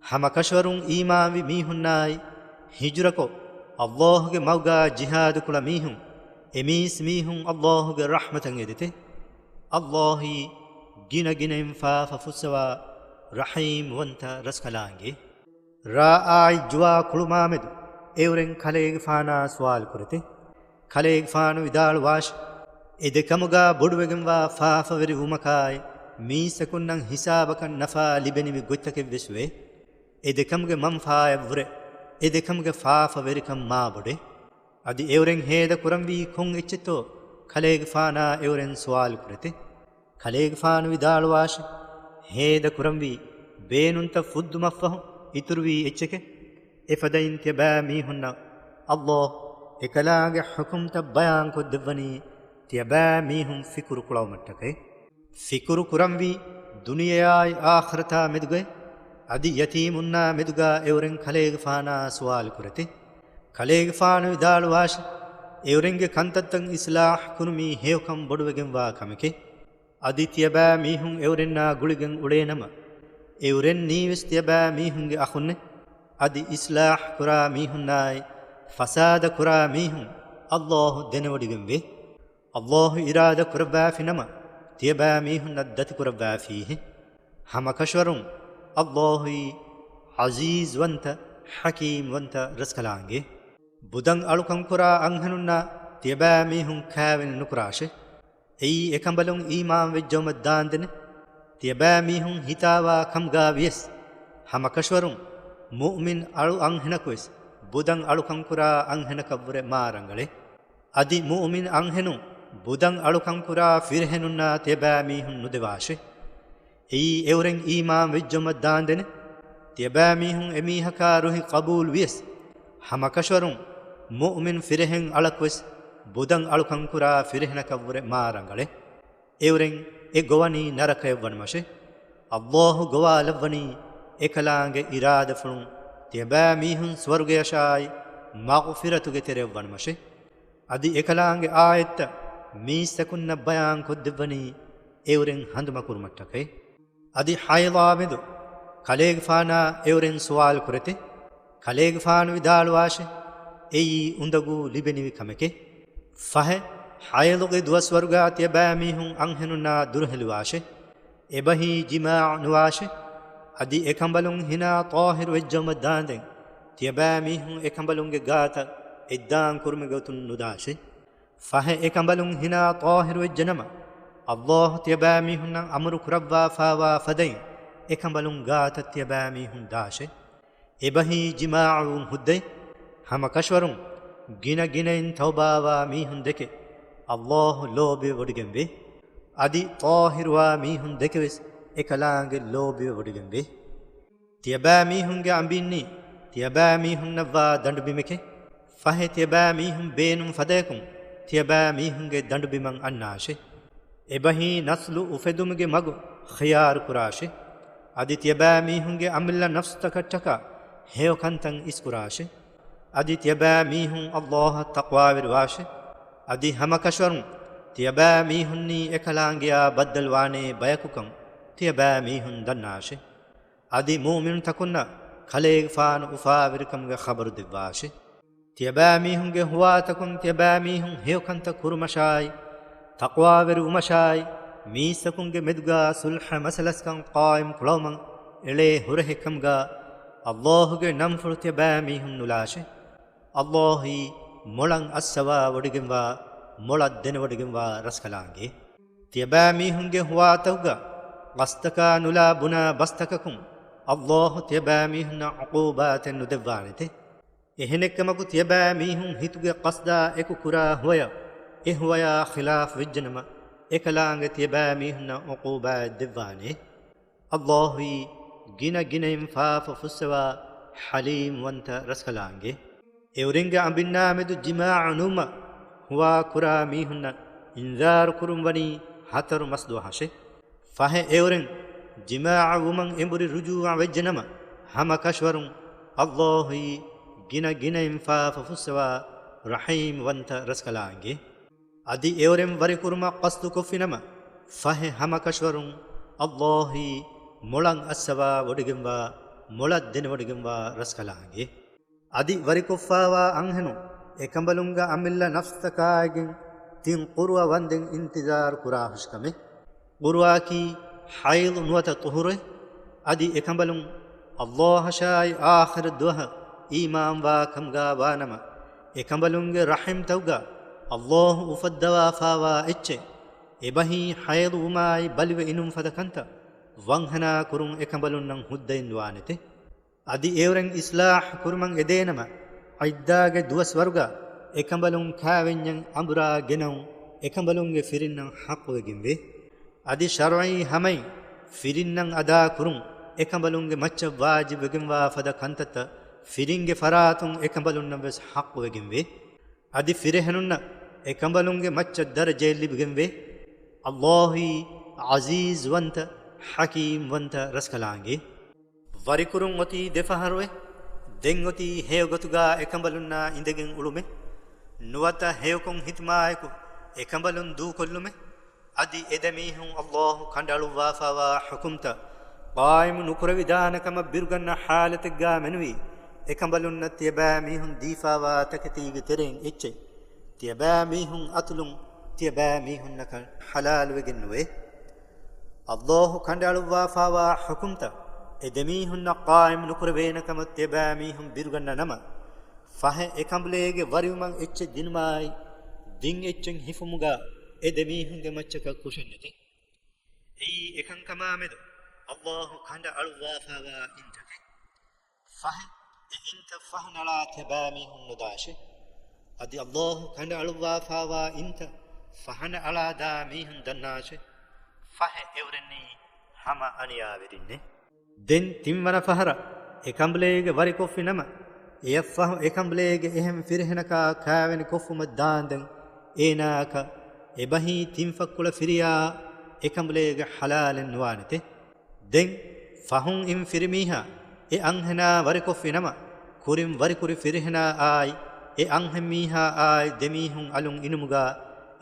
ހަމަކަށަވަރުން އީމާންވި މީހުންނާއި، ހިޖުރަކޮށް، ﷲ ގެ މަގުގަ ޖިހާދު ކުޅަ މީހުން، އެމީސް މީހުން ﷲ ގެ ރަޙްމަތަށް އެދެތެ. ﷲ އީ ގިނަ ގިނައިން ފާފަ ފުއްސަވާ ރަޙީމް ވަންތަ ރަސްކަލާނގެ. ރާއާއި ޖުވާ ކުޅުމާމެދު އެއުރެން ކަލޭގެފާނާ ސުވާލު ކުރެތެ. ކަލޭގެފާނު ވިދާޅުވާށި، އެ ދެކަމުގަ ބޮޑުވެގެންވާ ފާފަވެރިވުމަކާއި، މީސްތަކުންނަށް ހިސާބަކަށް ނަފާ ލިބެނިވި ގޮތްތަކެއްވެސް ވޭ. އެ ދެކަމުގެ މަންފާއަށްވުރެ، އެ ދެކަމުގެ ފާފަވެރިކަން މާބޮޑޭ. އަދި އެއުރެން ހޭދަ ކުރަންވީ ކޮން އެއްޗެއްތޯ؟ ކަލޭގެފާނާ އެއުރެން ސުވާލު ކުރެތެ. ކަލޭގެފާނު ވިދާޅުވާށި، ހޭދަ ކުރަންވީ ބޭނުންތައް ފުއްދުމަށްފަހު އިތުރުވީ އެއްޗެކޭ. އެފަދައިން ތިޔަބައިމީހުންނަށް ﷲ އެކަލާނގެ ޙުކުމްތައް ބަޔާންކޮށްދެއްވަނީ، ތިޔަބައިމީހުން ފިކުރު ކުޅައުމަށްޓަކައި. ފިކުރު ކުރަންވީ ދުނިޔެއާއި އާޚިރަތާ މެދުގައި، އަދި ޔަތީމުންނާ މެދުގަ އެއުރެން ކަލޭގެފާނާ ސުވާލު ކުރެތެ. ކަލޭގެފާނު ވިދާޅުވާށި، އެއުރެންގެ ކަންތައްތައް އިޞްލާޙް ކުރުމީ ހެޔޮކަން ބޮޑުވެގެންވާ ކަމެކޭ. އަދި ތިޔަބައިމީހުން އެއުރެންނާ ގުޅިގެން އުޅޭނަމަ، އެއުރެންނީވެސް ތިޔަބައިމީހުންގެ އަޚުންނޭ. އަދި އިޞްލާޙް ކުރާ މީހުންނާއި، ފަސާދަ ކުރާ މީހުން ﷲ ދެނެވޮޑިގެންވޭ. ﷲ އިރާދަ ކުރައްވާފިނަމަ، ތިޔަބައިމީހުންނަށް ދަތިކުރައްވާފީހެ. ހަމަކަށަވަރުން ﷲ އީ ޢަޒީޒްވަންތަ، ޙަކީމްވަންތަ ރަސްކަލާނގެ. ބުދަން އަޅުކަންކުރާ އަންހެނުންނާ ތިޔަބައިމީހުން ކާވެނި ނުކުރާށެ. އެއީ އެކަނބަލުން އީމާންވެއްޖައުމަށް ދާންދެނެ. ތިޔަބައިމީހުން ހިތާވާ ކަމުގަ ވިޔަސް، ހަމަކަށަވަރުން މުއުމިން އަޅު އަންހެނަކުވެސް ބުދަން އަޅުކަންކުރާ އަންހެނަކަށްވުރެ މާ ރަނގަޅޭ. އަދި މުއުމިން އަންހެނުން ބުދަން އަޅުކަންކުރާ ފިރިހެނުންނާ ތިޔަބައިމީހުން ނުދެވާށެ. އެއީ އެއުރެން އީމާން ވެއްޖައުމަށް ދާންދެނެ. ތިޔަބައިމީހުން އެމީހަކާ ރުހި ޤަބޫލު ވިޔަސް، ހަމަކަށަވަރުން މުއުމިން ފިރިހެން އަޅަކުވެސް ބުދަން އަޅުކަންކުރާ ފިރިހެނަކަށްވުރެ މާ ރަނގަޅޭ. އެއުރެން އެ ގޮވަނީ ނަރަކަޔަށް ވަނުމަށެ. ﷲ ގޮވާލައްވަނީ އެކަލާނގެ އިރާދަފުޅުން ތިޔަބައިމީހުން ސުވަރުގެޔަށާއި މަޣުފިރަތުގެ ތެރެއަށް ވަނުމަށެ. އަދި އެކަލާނގެ އާޔަތްތައް މީސްތަކުންނަށް ބަޔާން ކޮށްދެއްވަނީ އެއުރެން ހަނދުމަކުރުމަށްޓަކައި. އަދި ޙައިޟާމެދު ކަލޭގެފާނާ އެއުރެން ސުވާލު ކުރެތެ. ކަލޭގެފާނު ވިދާޅުވާށެ، އެއީ އުނދަގޫ ލިބެނިވި ކަމެކޭ. ފަހެ، ޙައިޟުގެ ދުވަސްވަރުގާ ތިޔަބައިމީހުން އަންހެނުންނާ ދުރުހެލިވާށެ. އެބަހީ ޖިމާޢު ނުވާށެ. އަދި އެކަނބަލުން ހިނާ ޠާހިރު ވެއްޖައުމަށް ދާންދެން، ތިޔަބައިމީހުން އެކަނބަލުންގެ ގާތަށް އެއްދާން ކުރުމުގެ ގޮތުން ނުދާށެ. ފަހެ އެކަނބަލުން ހިނާ ޠާހިރު ވެއްޖެނަމަ، ﷲ ތިޔަބައިމީހުންނަށް އަމުރު ކުރައްވާފާވާ ފަދައިން އެކަނބަލުން ގާތަށް ތިޔަބައިމީހުން ދާށެ. އެބަހީ ޖިމާޢުވުން ހުއްދައި. ހަމަކަށަވަރުން ގިނަ ގިނައިން ތައުބާވާ މީހުން ދެކެ ﷲ ލޯބިވެވޮޑިގެންވޭ. އަދި ޠާހިރުވާ މީހުން ދެކެވެސް އެކަލާނގެ ލޯބިވެވޮޑިގެންވޭ. ތިޔަބައިމީހުންގެ އަނބިންނީ ތިޔަބައިމީހުންނަށްވާ ދަނޑުބިމެކޭ. ފަހެ ތިޔަބައިމީހުން ބޭނުން ފަދަޔަކުން ތިޔަބައިމީހުންގެ ދަނޑުބިމަށް އަންނާށެ. އެބަހީ ނަސްލު އުފެދުމުގެ މަގު ޚިޔާރުކުރާށެ. އަދި ތިޔަބައިމީހުންގެ އަމިއްލަ ނަފްސުތަކަށްޓަކާ ހެޔޮކަންތައް އިސްކުރާށެ. އަދި ތިޔަބައިމީހުން ﷲ އަށް ތަޤްވާވެރިވާށެ. އަދި ހަމަކަށަވަރުން ތިޔަބައިމީހުންނީ އެކަލާނގެޔާ ބައްދަލުވާނޭ ބަޔަކުކަން ތިޔަބައިމީހުން ދަންނާށެ. އަދި މުއުމިނުތަކުންނަށް ކަލޭގެފާނު އުފާވެރިކަމުގެ ޚަބަރު ދެއްވާށެ. ތިޔަބައިމީހުންގެ ހުވާތަކުން ތިޔަބައިމީހުން ހެޔޮކަންތައް ކުރުމަށާއި، ތަޤްވާވެރިވުމަށާއި، މީސްތަކުންގެ މެދުގާ ޞުލްޙަ މަސަލަސްކަން ޤާއިމް ކުޅައުމަށް އެޅޭ ހުރަހެއްކަމުގާ، ﷲ ގެ ނަންފުޅު ތިޔަބައިމީހުން ނުލާށެ. ﷲ އީ މޮޅަށް އައްސަވާ ވޮޑިގެންވާ، މޮޅަށް ދެނެވޮޑިގެންވާ ރަސްކަލާނގެ. ތިޔަބައިމީހުންގެ ހުވާތަކުގަ ގަސްތަކާ ނުލާ ބުނާ ބަސްތަކަކުން ﷲ ތިޔަބައިމީހުންނަށް ޢުޤޫބާތެއް ނުދެއްވާނެތެ. އެހެނެއްކަމަކު ތިޔަބައިމީހުން ހިތުގެ ޤަޞްދާ އެކު ކުރާ ހުވަޔަށް އެ ހުވަޔާ ޚިލާފް ވެއްޖެނަމަ، އެކަލާނގެ ތިޔަބައިމީހުންނަށް ޢުޤޫބާތް ދެއްވާނެ. އައްލާހުއީ ގިނަ ގިނައިން ފާފަ ފުއްސަވާ ޙަލީމް ވަންތަ ރަސްކަލާނގެ. އެއުރެންގެ އަނބިންނާމެދު ޖިމާޢަ ނުވުމަށް ހުވާ ކުރާ މީހުންނަށް އިންޒާރު ކުރުން ވަނީ ހަތަރު މަސް ދުވަހަށެ. ފަހެ އެއުރެން ޖިމާޢަ ވުމަށް އެނބުރި ރުޖޫޢަ ވެއްޖެނަމަ، ހަމަ ކަށަވަރުން އައްލާހުއީ ގިނަ ގިނައިން ފާފަ ފުއްސަވާ ރަޙީމް ވަންތަ ރަސްކަލާނގެ. އަދި އެއުރެން ވަރިކުރުމަށް ޤަޞްދު ކޮށްފިނަމަ، ފަހެ ހަމަ ކަށަވަރުން އައްލާހުއީ މޮޅަށް އައްސަވާ ވޮޑިގެންވާ، މޮޅަށް ދެނެވޮޑިގެންވާ ރަސްކަލާނގެ. އަދި ވަރިކޮށްފާވާ އަންހެނުން އެކަނބަލުންގެ އަމިއްލަ ނަފްސްތަކާއިގެން ތިން ޤުރުއަ ވަންދެން އިންތިޒާރު ކުރާހުށިކަމެއް. ޤުރުއައަކީ ޙައިޟު ނުވަތަ ޠުހުރެއް. އަދި އެކަނބަލުން އައްލާހަށާއި އާޚިރަތް ދުވަހަށް އީމާންވާ ކަމުގާ ވާނަމަ، އެކަނބަލުންގެ ރަޙިމްތަކުގަ އައްލާހު އުފައްދަވާފާވާ އެއްޗެއް، އެބަހީ ޙައިޟު ވުމާއި ބަލިވެ އިނުން ފަދަ ކަންތައް ވަންހަނާ ކުރުން އެކަނބަލުންނަށް ހުއްދައެއް ނުވާނެތެ. އަދި އެއުރެން އިޞްލާޙް ކުރުމަށް އެދޭނަމަ، ޢިއްދާގެ ދުވަސްވަރުގަ އެކަނބަލުން ކާވެންޏަށް އަނބުރާ ގެނައުން އެކަނބަލުންގެ ފިރިންނަށް ޙައްޤުވެގެންވޭ. އަދި ޝަރުޢީ ހަމައިން ފިރިންނަށް އަދާ ކުރުން އެކަނބަލުންގެ މައްޗަށް ވާޖިބުވެގެންވާ ފަދަ ކަންތައްތައް ފިރިންގެ ފަރާތުން އެކަނބަލުންނަށް ވެސް ޙައްޤުވެގެންވޭ. އަދި ފިރިހެނުންނަށް އެކަނބަލުންގެ މައްޗަށް ދަރަޖައެއް ލިބިގެންވޭ. އައްލާހުއީ ޢަޒީޒް ވަންތަ، ޙަކީމް ވަންތަ ރަސްކަލާނގެ. ވަރިކުރުން އޮތީ ދެ ފަހަރުއެ. ދެން އޮތީ ހެޔޮ ގޮތުގާ އެކަނބަލުންނާ އިނދެގެން އުޅުމެ. ނުވަތަ ހެޔޮކޮށް ހިތުމާއެކު އެކަނބަލުން ދޫކޮށްލުމެ. އަދި އެ ދެމީހުން އައްލާހު ކަނޑައަޅުއްވާފާވާ ޙުކުމްތައް ޤާއިމު ނުކުރެވިދާނެ ކަމަށް ބިރުގަންނަ ޙާލަތެއްގާ މެނުވީ، އެކަނބަލުންނަށް ތިޔަބައިމީހުން ދީފާވާ ތަކެތީގެ ތެރެއިން އެއްޗެއް ތިޔަބައިމީހުން އަތުލުން ތިޔަބައިމީހުންނަކަށް ޙަލާލުވެގެން ނުވޭ. އައްލާހު ކަނޑައަޅުއްވާފާވާ ޙުކުމްތައް އެ ދެމީހުންނަށް ޤާއިމު ނުކުރެވޭނެ ކަމަށް ތިޔަބައިމީހުން ބިރުގަންނަ ނަމަ، ފަހެ އެކަނބުލޭގެ ވަރިވުމަށް އެއްޗެއް ދިނުމާއި، ދިން އެއްޗެއް ހިފުމުގަ އެ ދެމީހުންގެ މައްޗަކަށް ކުށެއްނެތެ. އެއީ އެކަންކަމާމެދު އައްލާހު ކަނޑައަޅުއްވާފާވާ އިންތަކެއް. ފަހެ އެ އިންތައް ފަހަނަޅާ ތިޔަބައިމީހުން ނުދާށޭ. އަދި އައްލާހު ކަނޑައަޅުއްވާފާވާ އިންތައް ފަހަނައަޅާ ދާ މީހުން ދަންނާށޭ. ފަހެ އެއުރެންނީ ހަމަ އަނިޔާވެރިންނޭ. ދެން ތިންވަނަ ފަހަރަށް އެކަނބުލޭގެ ވަރިކޮށްފި ނަމަ، އެއަށްފަހު އެކަނބުލޭގެ އެހެން ފިރިހެނަކާ ކާވެނި ކޮށްފުމަށް ދާންދެން އޭނާއަކަށް އެބަހީ ތިން ފައްކުޅަ ފިރިޔާ އެކަނބުލޭގެ ޙަލާލެއް ނުވާނެތެ. ދެން ފަހުން އިން ފިރިމީހާ އެ އަންހެނާ ވަރިކޮށްފި ނަމަ، ކުރިން ވަރިކުރި ފިރިހެނާ އާއި އެ އަންހެންމީހާ އާއި ދެމީހުން އަލުން އިނުމުގާ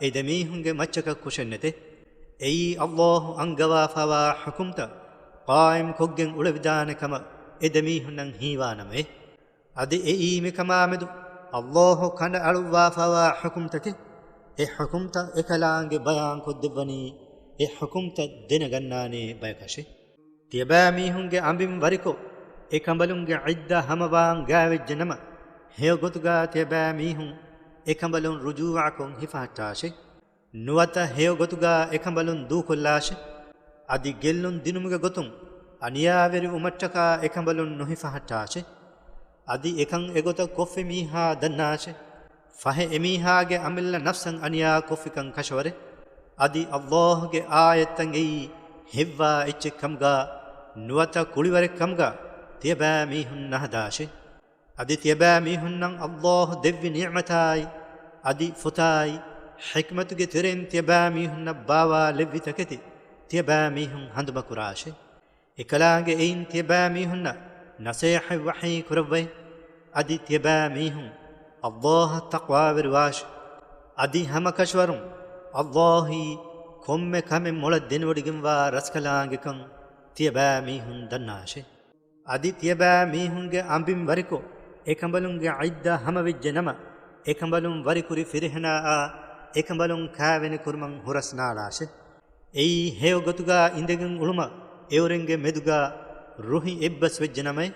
އެ ދެމީހުންގެ މައްޗަކަށް ކުށެއްނެތެ. އެއީ އައްލާހު އަންގަވާފާވާ ޙުކުމްތައް ޤާއިމް ކޮށްގެން އުޅެވިދާނެ ކަމަށް އެ ދެމީހުންނަށް ހީވާނަމައޭ. އަދި އެއީ މިކަމާމެދު އައްލާހު ކަނޑައަޅުއްވާފާވާ ޙުކުމްތަކެއް. އެ ޙުކުމްތައް އެކަލާނގެ ބަޔާންކޮށްދެއްވަނީ އެ ޙުކުމްތައް ދެނެގަންނާނޭ ބަޔަކަށެ. ތިޔަބައިމީހުންގެ އަނބިން ވަރިކޮށް އެ ކަނބަލުންގެ ޢިއްދަ ހަމަވާން ގާވެއްޖެ ނަމަ، ހެޔޮ ގޮތުގާ ތިޔަބައިމީހުން އެ ކަނބަލުން ރުޖޫޢަކޮށް ހިފަހައްޓާށޭ. ނުވަތަ ހެޔޮ ގޮތުގާ އެކަނބަލުން ދޫކޮށްލާށޭ. އަދި ގެއްލުން ދިނުމުގެ ގޮތުން އަނިޔާވެރިވުމަށްޓަކާ އެކަނބަލުން ނުހިފަހައްޓާށޭ. އަދި އެކަން އެގޮތަށް ކޮށްފި މީހާ ދަންނާށޭ. ފަހެ އެމީހާގެ އަމިއްލަ ނަފްސަށް އަނިޔާ ކޮށްފިކަން ކަށަވަރޭ. އަދި އައްލާހުގެ އާޔަތްތައް އެއީ ހެއްވާ އެއްޗެއް ކަމުގާ ނުވަތަ ކުޅިވަރެއް ކަމުގާ ތިޔަބައިމީހުން ނަހަދާށޭ. އަދި ތިޔަބައިމީހުންނަށް އައްލާހު ދެއްވި ނިޢުމަތާއި، އަދި ފޮތާއި، ޙިކްމަތުގެ ތެރެއިން ތިޔަބައިމީހުންނަށް ބާވާލެއްވި ތަކެތި ތިޔަބައިމީހުން ހަނދުމަކުރާށޭ. އެކަލާނގެ އެއިން ތިޔަބައިމީހުންނަށް ނަސޭހަތް ވަޙީ ކުރައްވައި، އަދި ތިޔަބައިމީހުން އައްލާހަށް ތަޤްވާވެރިވާށޭ. އަދި ހަމަކަށަވަރުން އައްލާހީ ކޮންމެ ކަމެއް މޮޅަށް ދެނެވޮޑިގެންވާ ރަސްކަލާނގެކަން ތިޔަބައިމީހުން ދަންނާށޭ. އަދި ތިޔަބައިމީހުންގެ އަނބިން ވަރިކޮށް، އެކަނބަލުންގެ ޢިއްދަ ހަމަވެއްޖެ ނަމަ، އެކަނބަލުން ވަރިކުރި ފިރިހެނާއާ އެކަނބަލުން ކާވެނި ކުރުމަށް ހުރަސް ނާޅާށޭ. އެއީ ހެޔޮ ގޮތުގާ އިނދެގެން އުޅުމަށް އެއުރެންގެ މެދުގާ ރުހި އެއްބަސް ވެއްޖެ ނަމައޭ.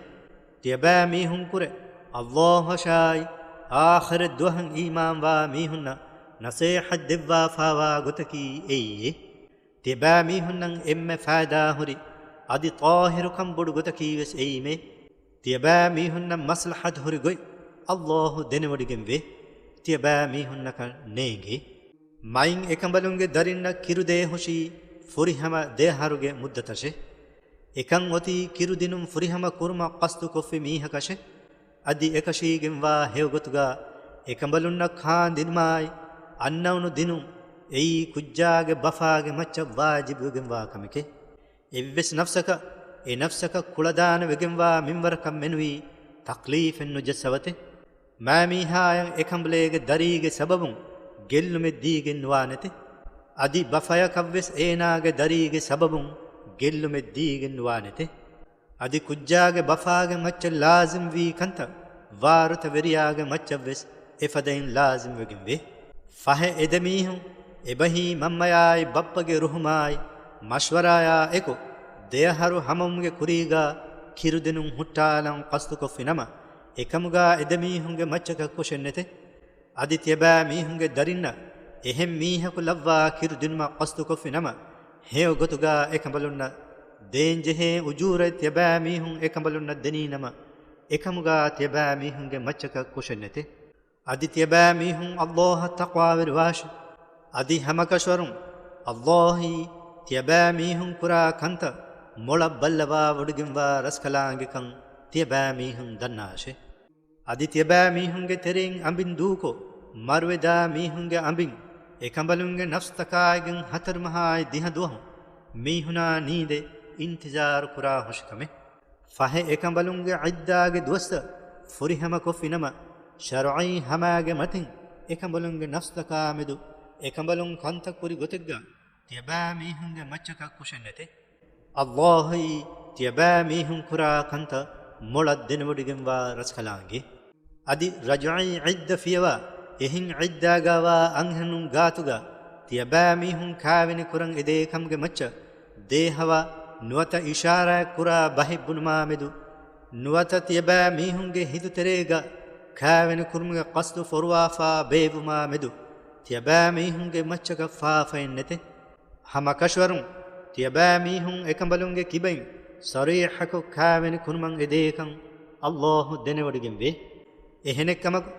ތިޔަބައިމީހުންކުރެ އައްލާހަށާއި އާޚިރަތް ދުވަހަށް އީމާންވާ މީހުންނަށް ނަސޭހަތް ދެއްވާފާވާ ގޮތަކީ އެއީއޭ. ތިޔަބައިމީހުންނަށް އެންމެ ފައިދާ ހުރި އަދި ޠާހިރުކަން ބޮޑު ގޮތަކީވެސް އެއީމޭ. ތިޔަބައިމީހުންނަށް މަސްލަޙަތު ހުރި ގޮތް އައްލާހު ދެނެވޮޑިގެންވޭ. ތިޔަބައިމީހުންނަކަށް ނޭނގޭ. މައިން އެކަނބަލުންގެ ދަރިންނަށް ކިރުދޭ ހުށީ ފުރިހަމަ ދެއަހަރުގެ މުއްދަތަށެ. އެކަން އޮތީ ކިރުދިނުން ފުރިހަމަ ކުރުމަށް ޤަޞްދުކޮށްފި މީހަކަށެ. އަދި އެކަށީގެންވާ ހެޔޮގޮތުގަ އެކަނބަލުންނަށް ކާން ދިނުމާއި އަންނައުނު ދިނުން އެއީ ކުއްޖާގެ ބަފާގެ މައްޗަށް ވާޖިބުވެގެންވާ ކަމެކެ. އެއްވެސް ނަފްސަކަށް އެ ނަފްސަކަށް ކުޅަދާނަ ވެގެންވާ މިންވަރަކަށް މެނުވީ ތަކްލީފެއް ނުޖައްސަވަތެ. މާމީހާޔަށް އެކަނބަލޭގެ ދަރީގެ ސަބަބުން ގެއްލުމެއް ދީގެން ނުވާނެތެ. އަދި ބަފަޔަކަށްވެސް އޭނާގެ ދަރީގެ ސަބަބުން ގެއްލުމެއް ދީގެން ނުވާނެތެ. އަދި ކުއްޖާގެ ބަފާގެ މައްޗަށް ލާޒިމްވީ ކަންތައް ވާރުތަވެރިޔާގެ މައްޗަށްވެސް އެފަދައިން ލާޒިމްވެގެންވޭ. ފަހެ އެދެމީހުން އެބަހީ މަންމަޔާއި ބައްޕަގެ ރުހުމާއި މަޝްވަރާޔާ އެކު ދެއަހަރު ހަމަވުމުގެ ކުރީގަ ކިރުދިނުން ހުއްޓާލަން ޤަޞްދުކޮށްފި ނަމަ، އެކަމުގަ އެދެމީހުންގެ މައްޗަކަށް ކުށެއްނެތެ. އަދި ތިޔަބައިމީހުންގެ ދަރިންނަށް އެހެން މީހަކު ލައްވާ ކިރުދިނުމަށް ޤަޞްދުކޮށްފި ނަމަ، ހެޔޮ ގޮތުގަ އެކަނބަލުންނަށް ދޭންޖެހޭ އުޖޫރަތް ތިޔަބައިމީހުން އެކަނބަލުންނަށް ދެނީ ނަމަ، އެކަމުގަ ތިޔަބައިމީހުންގެ މައްޗަކަށް ކުށެއްނެތެ. އަދި ތިޔަބައިމީހުން ﷲ އަށް ތަޤްވާވެރިވާށި. އަދި ހަމަކަށަވަރުން ﷲ އީ ތިޔަބައިމީހުން ކުރާ ކަންތައް މޮޅަށް ބައްލަވާވޮޑިގެންވާ ރަސްކަލާނގެކަން ތިޔަބައިމީހުން ދަންނާށެ. އަދި ތިޔަބައިމީހުންގެ ތެރެއިން އަނބިން ދޫކޮށް، މަރުވެދާ މީހުންގެ އަނބިން އެކަނބަލުންގެ ނަފްސްތަކާއިގެން ހަތަރު މަހާއި ދިހަ ދުވަހު މީހުނާ ނީނދެ އިންތިޒާރު ކުރާ ހުށިކަމެއް. ފަހެ އެކަނބަލުންގެ ޢިއްދާގެ ދުވަސްތައް ފުރިހަމަކޮށްފިނަމަ، ޝަރުޢީ ހަމާގެ މަތިން އެކަނބަލުންގެ ނަފްސްތަކާމެދު އެކަނބަލުން ކަންތައް ކުރި ގޮތެއްގަ ތިޔަބައިމީހުންގެ މައްޗަކަށް ކުށެއްނެތެ. ﷲ އީ ތިޔަބައިމީހުން ކުރާ ކަންތައް މޮޅަށް ދެނެވޮޑިގެންވާ ރަސްކަލާނގެ. އަދި ރަޖުޢީ ޢިއްދަ ފިޔަވާ، އެހެން ޢިއްދާގަވާ އަންހެނުން ގާތުގަ ތިޔަބައިމީހުން ކާވެނި ކުރަން އެދޭ ކަމުގެ މައްޗަށް ދޭހަވާ ނުވަތަ އިޝާރާތް ކުރާ ބަހެއް ބުނުމާމެދު، ނުވަތަ ތިޔަބައިމީހުންގެ ހިތުތެރޭގަ ކާވެނި ކުރުމުގެ ޤަޞްދު ފޮރުވާފާ ބޭއްވުމާމެދު ތިޔަބައިމީހުންގެ މައްޗަކަށް ފާފައެއްނެތެ. ހަމަކަށަވަރުން ތިޔަބައިމީހުން އެކަނބަލުންގެ ކިބައިން ޞަރީޙަކޮށް ކާވެނި ކުރުމަށް އެދޭކަން ﷲ ދެނެވޮޑިގެންވޭ. އެހެނެއްކަމަކު،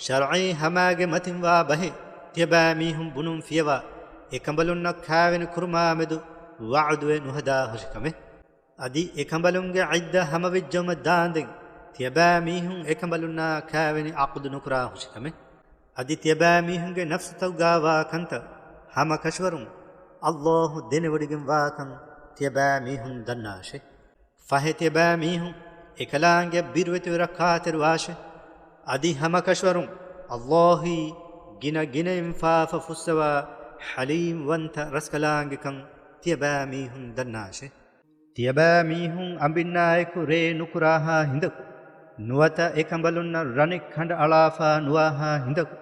ޝަރުޢީ ހަމާގެ މަތިންވާ ބަހެއް ތިޔަބައިމީހުން ބުނުން ފިޔަވާ، އެކަނބަލުންނަށް ކާވެނި ކުރުމާމެދު ވަޢުދުވެ ނުހަދާ ހުށިކަމެއް. އަދި އެކަނބަލުންގެ ޢިއްދަ ހަމަވެއްޖައުމަށް ދާންދެން ތިޔަބައިމީހުން އެކަނބަލުންނާ ކާވެނި ޢަޤުދު ނުކުރާ ހުށިކަމެއް. އަދި ތިޔަބައިމީހުންގެ ނަފްސުތަކުގަވާ ކަންތައް ހަމަކަށަވަރުން ﷲ ދެނެވޮޑިގެންވާކަން ތިޔަބައިމީހުން ދަންނާށެ. ފަހެ ތިޔަބައިމީހުން އެކަލާނގެ ބިރުވެތިވެ ރައްކާތެރިވާށެ. އަދި ހަމަކަށަވަރުން ﷲ އީ ގިނަ ގިނައިން ފާފަ ފުއްސަވާ ޙަލީމްވަންތަ ރަސްކަލާނގެކަން ތިޔަބައިމީހުން ދަންނާށެ. ތިޔަބައިމީހުން އަނބިންނާއެކު ރޭ ނުކުރާހާ ހިނދަކު، ނުވަތަ އެކަނބަލުންނަށް ރަނެއް ކަނޑައަޅާފާ ނުވާހާ ހިނދަކު،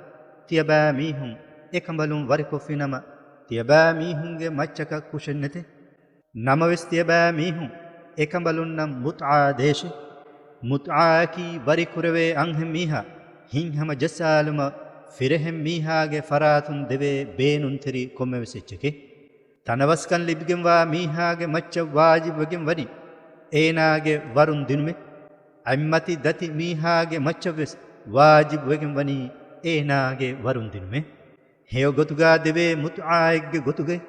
ތިޔަބައިމީހުން އެކަނބަލުން ވަރިކޮށްފިނަމަ، ތިޔަބައިމީހުންގެ މައްޗަކަށް ކުށެއްނެތެ. ނަމަވެސް ތިޔަބައިމީހުން އެކަނބަލުންނަށް މުތްޢާ ދޭށެ. މުތްޢާއަކީ ވަރިކުރެވޭ އަންހެން މީހާ ހިތްހަމަ ޖައްސާލުމަށް ފިރެހެން މީހާގެ ފަރާތުން ދެވޭ ބޭނުންތެރި ކޮންމެވެސް އެއްޗެކޭ. ތަނަވަސްކަން ލިބިގެންވާ މީހާގެ މައްޗަށް ވާޖިބުވެގެން ވަނީ އޭނާގެ ވަރުން ދިނުމެއް. އަތްމަތި ދަތި މީހާގެ މައްޗަށްވެސް ވާޖިބުވެގެން ވަނީ އޭނާގެ ވަރުން ދިނުމެއް. ހެޔޮ ގޮތުގަ ދެވޭ މުތްޢާއެއްގެ ގޮތުގައި،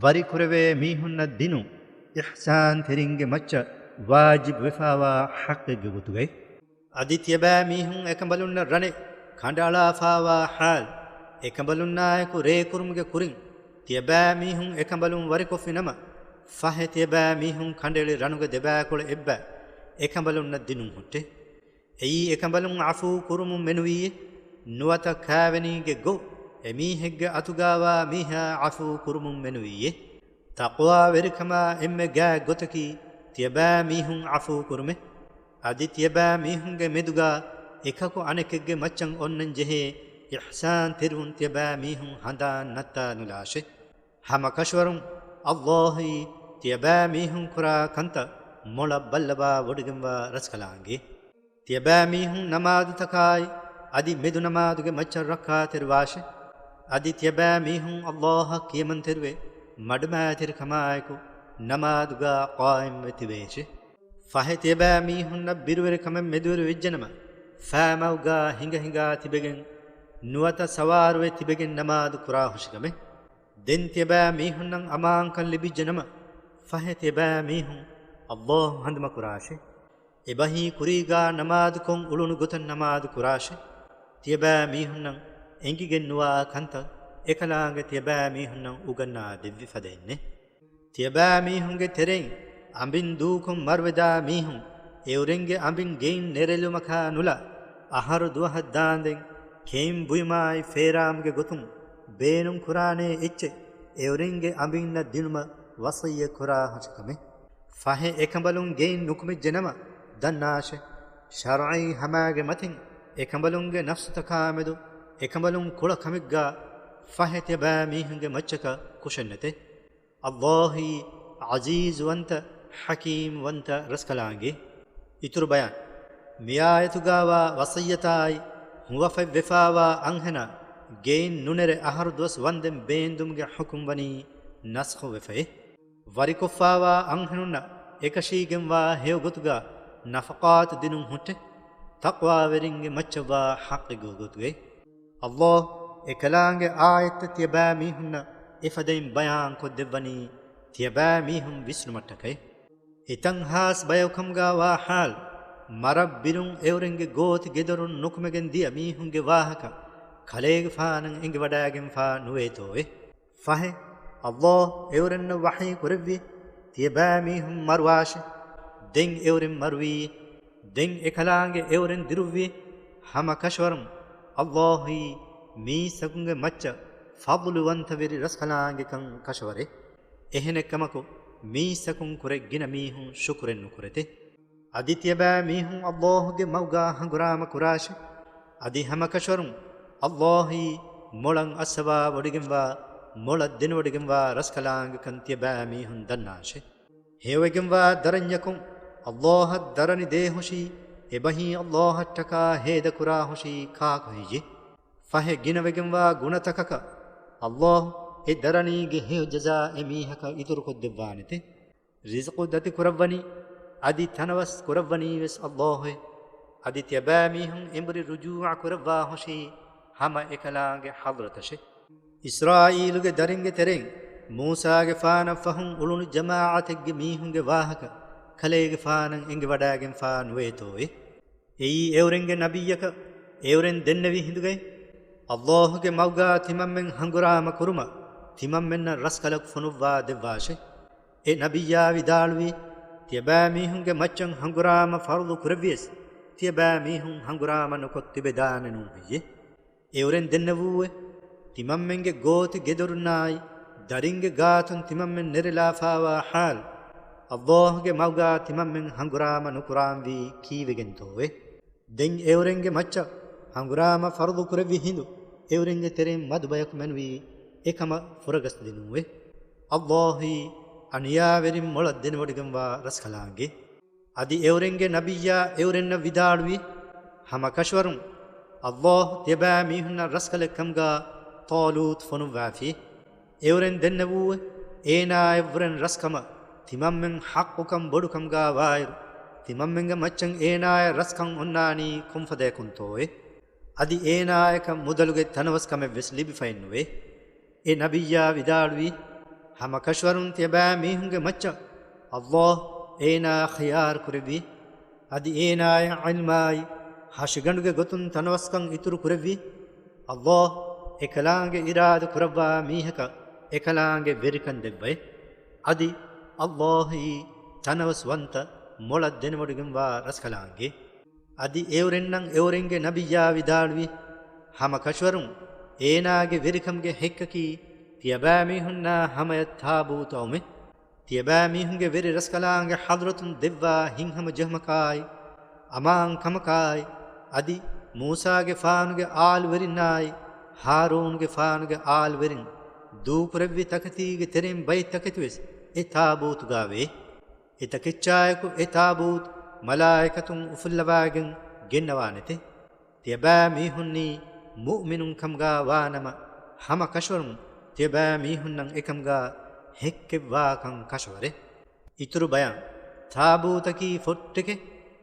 ވަރިކުރެވޭ މީހުންނަށް ދިނުން އިޙްސާންތެރިންގެ މައްޗަށް ވާޖިބުވެފާވާ ޙައްޤެއްގެ ގޮތުގައި. އަދި ތިޔަބައިމީހުން އެކަނބަލުންނަށް ރަނެއް ކަނޑައަޅާފާވާ ޙާލު، އެކަނބަލުންނާއެކު ރޭ ކުރުމުގެ ކުރިން، ތިޔަބައިމީހުން އެކަނބަލުން ވަރިކޮށްފިނަމަ، ފަހެ ތިޔަބައިމީހުން ކަނޑައެޅި ރަނުގެ ދެބައިކުޅަ އެއްބައި އެކަނބަލުންނަށް ދިނުން ހުއްޓޭ. އެއީ އެކަނބަލުން ޢަފޫ ކުރުމުން މެނުވީއޭ، ނުވަތަ ކާވެނީގެ ގޮތް އެމީހެއްގެ އަތުގަވާ މީހާ ޢަފޫ ކުރުމުން މެނުވީއޭ. ތަޤްވާވެރިކަމާ އެންމެ ގާތް ގޮތަކީ ތިޔަބައިމީހުން ޢަފޫ ކުރުމޭ. އަދި ތިޔަބައިމީހުންގެ މެދުގަ އެކަކު އަނެކެއްގެ މައްޗަށް އޮންނަން ޖެހޭ އިޙްސާންތެރިވުން ތިޔަބައިމީހުން ހަނދާން ނައްތާލާށޭ. ހަމަކަށަވަރުން ﷲ އީ ތިޔަބައިމީހުން ކުރާ ކަންތައް މޮޅަށް ބައްލަވާ ވޮޑިގެންވާ ރަސްކަލާނގެ. ތިޔަބައިމީހުން ނަމާދުތަކާއި އަދި މެދު ނަމާދުގެ މައްޗަށް ރައްކާތެރިވާށޭ. އަދި ތިޔަބައިމީހުން ﷲ އަށް ކިޔަމަންތެރިވެ، މަޑުމައިތިރިކަމާއެކު ނަމާދުގަ ޤާއިމްވެ ތިބޭށޭ. ފަހެ ތިޔަބައިމީހުންނަށް ބިރުވެރިކަމެއް މެދުވެރިވެއްޖެނަމަ، ފައިމަގުގަ ހިނގަ ހިނގާ ތިބެގެން، ނުވަތަ ސަވާރުވެ ތިބެގެން ނަމާދު ކުރާހުށިކަމެއް. ދެން ތިޔަބައިމީހުންނަށް އަމާންކަން ލިބިއްޖެނަމަ، ފަހެ ތިޔަބައިމީހުން ﷲ ހަނދުމަކުރާށޭ. އެބަހީ ކުރީގާ ނަމާދުކޮށް އުޅުނު ގޮތަށް ނަމާދު ކުރާށޭ. ތިޔަބައިމީހުންނަށް އެނގިގެން ނުވާ ކަންތައް އެކަލާނގެ ތިޔަބައިމީހުންނަށް އުގަންނާ ދެއްވި ފަދައިންނޭ. ތިޔަބައިމީހުންގެ ތެރެއިން އަނބިން ދޫކޮށް މަރުވެދާ މީހުން، އެއުރެންގެ އަނބިން ގެއިން ނެރެލުމަކާ ނުލާ، އަހަރު ދުވަހަށް ދާންދެން ކެއިން ބުއިމާއި ފޭރާމުގެ ގޮތުން ބޭނުން ކުރާނޭ އެއްޗެއް އެއުރެންގެ އަނބިންނަށް ދިނުމަށް ވަޞިއްޔަތް ކުރާ ހުށިކަމެއް. ފަހެ އެކަނބަލުން ގެއިން ނުކުމެއްޖެނަމަ ދަންނާށެ، ޝަރްޢީ ހަމާގެ މަތިން އެކަނބަލުންގެ ނަފްސުތަކާމެދު އެކަނބަލުން ކުޅަ ކަމެއްގާ ފަހެ ތިޔަބައިމީހުންގެ މައްޗަކަށް ކުށެއްނެތެ. ﷲ އީ ޢަޒީޒުވަންތަ، ޙަކީމްވަންތަ ރަސްކަލާނގެ. އިތުރު ބަޔާން. މިއާޔަތުގާވާ ވަޞިއްޔަތާއި، ހުވަފަތްވެފާވާ އަންހެނާ ގެއިން ނުނެރެ އަހަރު ދުވަސް ވަންދެން ބޭންދުމުގެ ޙުކުމް ވަނީ ނަސްޚުވެފައި. ވަރިކޮށްފާވާ އަންހެނުންނަށް އެކަށީގެންވާ ހެޔޮ ގޮތުގާ ނަފަޤާތު ދިނުން ހުއްޓެ، ތަޤްވާވެރިންގެ މައްޗަށްވާ ޙައްޤެއްގެ ގޮތުގައި. ﷲ އެކަލާނގެ އާޔަތްތައް ތިޔަބައިމީހުންނަށް އެފަދައިން ބަޔާންކޮށްދެއްވަނީ ތިޔަބައިމީހުން ވިސްނުމަށްޓަކައި. އެތަން ހާސް ބަޔަކަމުގާވާ ޙާލު، މަރަށް ބިރުން އެއުރެންގެ ގޯތި ގެދޮރުން ނުކުމެގެން ދިޔަ މީހުންގެ ވާހަކަ ކަލޭގެފާނަށް އެނގިވަޑައިގެންފާ ނުވޭތޯއޭ؟ ފަހެ، ﷲ އެއުރެންނަށް ވަޙީ ކުރެއްވި، ތިޔަބައިމީހުން މަރުވާށެ. ދެން އެއުރެން މަރުވީ. ދެން އެކަލާނގެ އެއުރެން ދިރުއްވި. ހަމަ ކަށަވަރުން ﷲ އީ މީސްތަކުންގެ މައްޗަށް ފަޟްލުވަންތަވެރި ރަސްކަލާނގެކަން ކަށަވަރެއް. އެހެނެއްކަމަކު، މީސްތަކުން ކުރެ ގިނަ މީހުން ޝުކުރެއް ނުކުރެތެ. އަދި ތިޔަބައިމީހުން ﷲ ގެ މަގުގާ ހަނގުރާމަ ކުރާށެ. އަދި ހަމަކަށަވަރުން ﷲ އީ މޮޅަށް އައްސަވާވޮޑިގެންވާ، މޮޅަށް ދެނެވޮޑިގެންވާ ރަސްކަލާނގެކަން ތިޔަބައިމީހުން ދަންނާށެ. ހެޔޮވެގެންވާ ދަރަންޏަކުން ﷲއަށް ދަރަނި ދޭހުށީ، އެބަހީ ﷲއަށްޓަކާ ހޭދަކުރާހުށީ ކާކު ހެއްޔެ؟ ފަހެ ގިނަވެގެންވާ ގުނަތަކަކަށް ﷲ އެ ދަރަނީގެ ހެޔޮ ޖަޒާ އެ މީހަކަށް އިތުރުކޮށްދެއްވާނެތެ. ރިޒުޤު ދަތިކުރައްވަނީ، އަދި ތަނަވަސް ކުރައްވަނީވެސް ﷲއޭ. އަދި ތިޔަބައިމީހުން އެނބުރި ރުޖޫޢަ ކުރައްވާހުށީ ހަމަ އެކަލާނގެ ޙަޟްރަތަށެ. އިސްރާއީލުގެ ދަރިންގެ ތެރެއިން މޫސާގެފާނަށް ފަހުން އުޅުނު ޖަމާޢަތެއްގެ މީހުންގެ ވާހަކަ ކަލޭގެފާނަށް އެނގިވަޑައިގެންފާ ނުވޭތޯއޭ؟ އެއީ އެއުރެންގެ ނަބިއްޔަކަށް އެއުރެން ދެންނެވި ހިނދުގައި، ﷲ ގެ މަގުގާ ތިމަންމެން ހަނގުރާމަ ކުރުމަށް ތިމަންމެންނަށް ރަސްކަލަކު ފޮނުއްވާ ދެއްވާށޭ. އެ ނަބިއްޔާ ވިދާޅުވީ، ތިޔަބައިމީހުންގެ މައްޗަށް ހަނގުރާމަ ފަރުޟު ކުރެއްވިޔަސް، ތިޔަބައިމީހުން ހަނގުރާމަ ނުކޮށް ތިބެދާނެ ނޫން ހެއްޔެ؟ އެއުރެން ދެންނެވޫއެ، ތިމަންމެންގެ ގޯތި ގެދޮރުންނާއި، ދަރިންގެ ގާތުން ތިމަންމެން ނެރެލާފާވާ ޙާލު، ﷲ ގެ މަގުގާ ތިމަންމެން ހަނގުރާމަ ނުކުރާންވީ ކީއްވެގެންތޯއެ؟ ދެން އެއުރެންގެ މައްޗަށް ހަނގުރާމަ ފަރުޟު ކުރެއްވި ހިނދު، އެއުރެންގެ ތެރެއިން މަދު ބަޔަކު މެނުވީ އެކަމަށް ފުރަގަސްދިނުއެވެ. ﷲ އީ އަނިޔާވެރިން މޮޅަށް ދެނެވޮޑިގެންވާ ރަސްކަލާނގެ. އަދި އެއުރެންގެ ނަބިއްޔާ އެއުރެންނަށް ވިދާޅުވީ، ހަމަ ކަށަވަރުން ﷲ ތިޔަބައިމީހުންނަށް ރަސްކަލެއް ކަމުގާ ޠާލޫތު ފޮނުއްވާފި. އެއުރެން ދެންނެވޫއެ، އޭނާއަށްވުރެން ރަސްކަމަށް ތިމަންމެން ޙައްޤުކަން ބޮޑުކަމުގާ ވާއިރު، ތިމަންމެންގެ މައްޗަށް އޭނާއަށް ރަސްކަން އޮންނާނީ ކޮންފަދަޔަކުންތޯއެ؟ އަދި އޭނާޔަކަށް މުދަލުގެ ތަނަވަސްކަމެއްވެސް ލިބިފައެއްނުވޭ. އެ ނަބިއްޔާ ވިދާޅުވީ، ހަމަ ކަށަވަރުން ތިޔަބައިމީހުންގެ މައްޗަށް ﷲ އޭނާ ޚިޔާރު ކުރެއްވީ. އަދި އޭނާޔަށް ޢިލްމާއި، ހަށިގަނޑުގެ ގޮތުން ތަނަވަސްކަން އިތުރު ކުރެއްވީ. ﷲ އެކަލާނގެ އިރާދަ ކުރައްވާ މީހަކަށް އެކަލާނގެ ވެރިކަން ދެއްވައި. އަދި ﷲ އީ ތަނަވަސްވަންތަ، މޮޅަށް ދެނެވޮޑިގެންވާ ރަސްކަލާނގެ. އަދި އެއުރެންނަށް އެއުރެންގެ ނަބިއްޔާ ވިދާޅުވީ، ހަމަ ކަށަވަރުން އޭނާގެ ވެރިކަމުގެ ހެއްކަކީ، ތިޔަބައިމީހުންނާ ހަމަޔަށް ތާބޫތު އައުމެ. ތިޔަބައިމީހުންގެ ވެރި ރަސްކަލާނގެ ޙަޟްރަތުން ދެއްވާ ހިތްހަމަޖެހުމަކާއި، އަމާންކަމަކާއި، އަދި މޫސާގެފާނުގެ އާލުވެރިންނާއި، ހާރޫނުގެފާނުގެ އާލުވެރިން ދޫކުރެއްވި ތަކެތީގެ ތެރެއިން ބައެއް ތަކެތިވެސް އެ ތާބޫތުގާވޭ. އެ ތަކެއްޗާއެކު އެ ތާބޫތު މަލާއިކަތުން އުފުއްލަވާގެން ގެންނަވާނެތެ. ތިޔަބައިމީހުންނީ މުއުމިނުން ކަމުގާ ވާނަމަ، ހަމަ ކަށަވަރުން ތިޔަބައިމީހުންނަށް އެކަމުގާ ހެއްކެއްވާކަން ކަށަވަރެއް. އިތުރު ބަޔާން. ތާބޫތަކީ ފޮށްޓެކެ،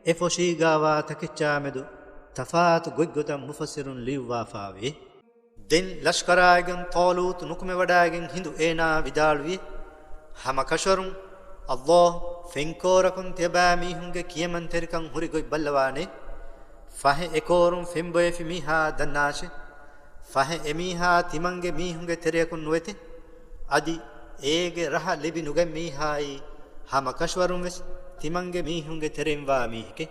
އެ ފޮށީގާވާ ތަކެއްޗާމެދު ތަފާތު ގޮތްގޮތަށް މުފައްސިރުން ލިޔުއްވާފާވޭ. ދެން ލަޝްކަރާއިގެން ޠާލޫތު ނުކުމެވަޑައިގެން ހިނދު އޭނާ ވިދާޅުވި، ހަމަ ކަށަވަރުން ﷲ ފެންކޯރަކުން ތިޔަބައިމީހުންގެ ކިޔަމަންތެރިކަން ހުރި ގޮތް ބައްލަވާނެ. ފަހެ އެކޯރުން ފެންބޮއެފި މީހާ ދަންނާށެ. ފަހެ އެމީހާ ތިމަންގެ މީހުންގެ ތެރެއަކުން ނުވެތެ. އަދި އޭގެ ރަހަ ލިބި ނުގަތް މީހާއީ ހަމަ ކަށަވަރުން ވެސް ތިމަންގެ މީހުންގެ ތެރެއިން ވާ މީހެކޭ.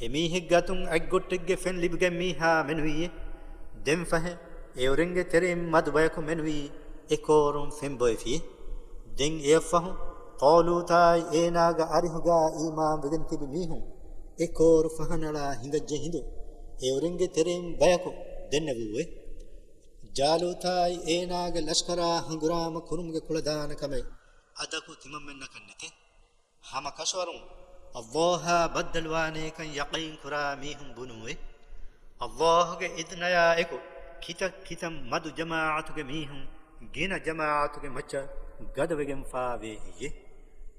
އެމީހެއްގެ އަތުން އަތްގޮށްޓެއްގެ ފެން ލިބިގަތް މީހާ މެނުވީއޭ. ދެން ފަހެ އެއުރެންގެ ތެރެއިން މަދު ބަޔަކު މެނުވީ އެ ކޯރުން ފެންބޮއެފިއޭ. ދެން އެއަށްފަހު ޠާލޫތާއި އޭނާގެ އަރިހުގަ އީމާންވެގެން ތިބި މީހުން އެ ކޯރު ފަހަނަޅާ ހިނގައްޖެ ހިނދު އެއުރެންގެ ތެރެއިން ބަޔަކު ދެންނެވޫއޭ. ޖާލޫތާއި އޭނާގެ ލަޝްކަރާ ހަނގުރާމަ ކުރުމުގެ ކުޅަދާނަ ކަމެއް އަދަކު ތިމަންމެންނަކަށް ނެތޭ. ހަމަ ކަށަވަރުން ﷲ އާ ބައްދަލުވާނޭކަން ޔަޤީން ކުރާ މީހުން ބުނޫއޭ. ﷲ ގެ އިޛުނަޔާ އެކު ކިތައް ކިތައް މަދު ޖަމާޢަތުގެ މީހުން ގިނަ ޖަމާޢަތުގެ މައްޗަށް ގަދަވެގެންފާވޭ ހެއްޔޭ؟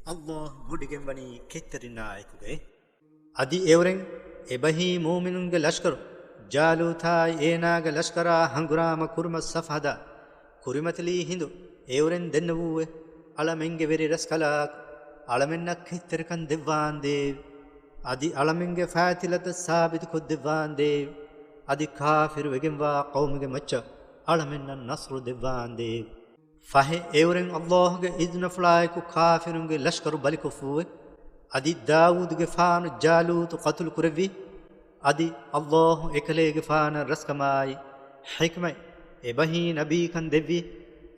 ﷲ ވޮޑިގެންވަނީ ކެތްތެރިންނާ އެކުގައޭ. އަދި އެއުރެން އެބަހީ މުއުމިނުންގެ ލަޝްކަރު ޖާލޫތާއި އޭނާގެ ލަޝްކަރާ ހަނގުރާމަ ކުރުމަށް ސަފް ހަދާ ކުރިމަތިލީ ހިނދު އެއުރެން ދެންނެވޫއޭ. އަޅަމެންގެ ވެރި ރަސްކަލާކޮ، އަޅަމެންނަށް ކެތްތެރިކަން ދެއްވާނދޭވެ. އަދި އަޅަމެންގެ ފައިތިލަތައް ސާބިތުކޮށްދެއްވާނދޭވެ. އަދި ކާފިރު ވެގެންވާ ޤައުމުގެ މައްޗަށް އަޅަމެންނަށް ނަޞްރު ދެއްވާނދޭވެ. ފަހެ އެއުރެން ﷲ ގެ އިޛުނަފުޅާއެކު ކާފިރުންގެ ލަޝްކަރު ބަލިކޮށްފޫއެ. އަދި ދާވޫދުގެފާނު ޖާލޫތު ޤަތުލު ކުރެއްވި. އަދި ﷲ އެކަލޭގެފާނަށް ރަސްކަމާއި ޙިކްމަތް އެބަހީ ނަބީކަން ދެއްވި.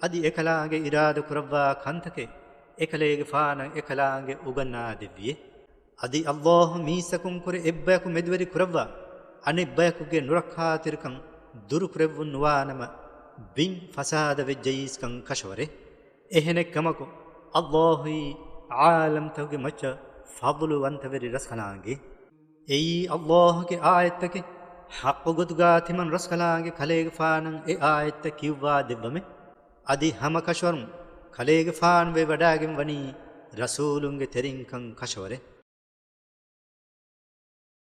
އަދި އެކަލާނގެ އިރާދަ ކުރައްވާ ކަންތަކެއް އެކަލޭގެފާނަށް އެކަލާނގެ އުގަންނާ ދެއްވިއެ. އަދި ﷲ މީސްތަކުން ކުރެ އެއްބަޔަކު މެދުވެރި ކުރައްވާ، އަނެއްބަޔަކުގެ ނުރައްކާތެރިކަން ދުރުކުރެއްވުން ނުވާނަމަ، ބިން ފަސާދަ ވެއްޖައީސްކަން ކަށަވަރޭ. އެހެނެއްކަމަކު، ﷲ އީ ޢާލަމްތަކުގެ މައްޗަށް ފަޟުލުވަންތަވެރި ރަސްކަލާނގެ. އެއީ ﷲ ގެ އާޔަތްތަކެއް. ޙައްޤު ގޮތުގަ ތިމަން ރަސްކަލާނގެ ކަލޭގެފާނަށް އެ އާޔަތްތައް ކިޔުއްވާ ދެއްވަމެ. އަދި ހަމަ ކަށަވަރުން ކަލޭގެފާނު ވެވަޑައިގެން ވަނީ ރަސޫލުންގެ ތެރެއިންކަން ކަށަވަރޭ.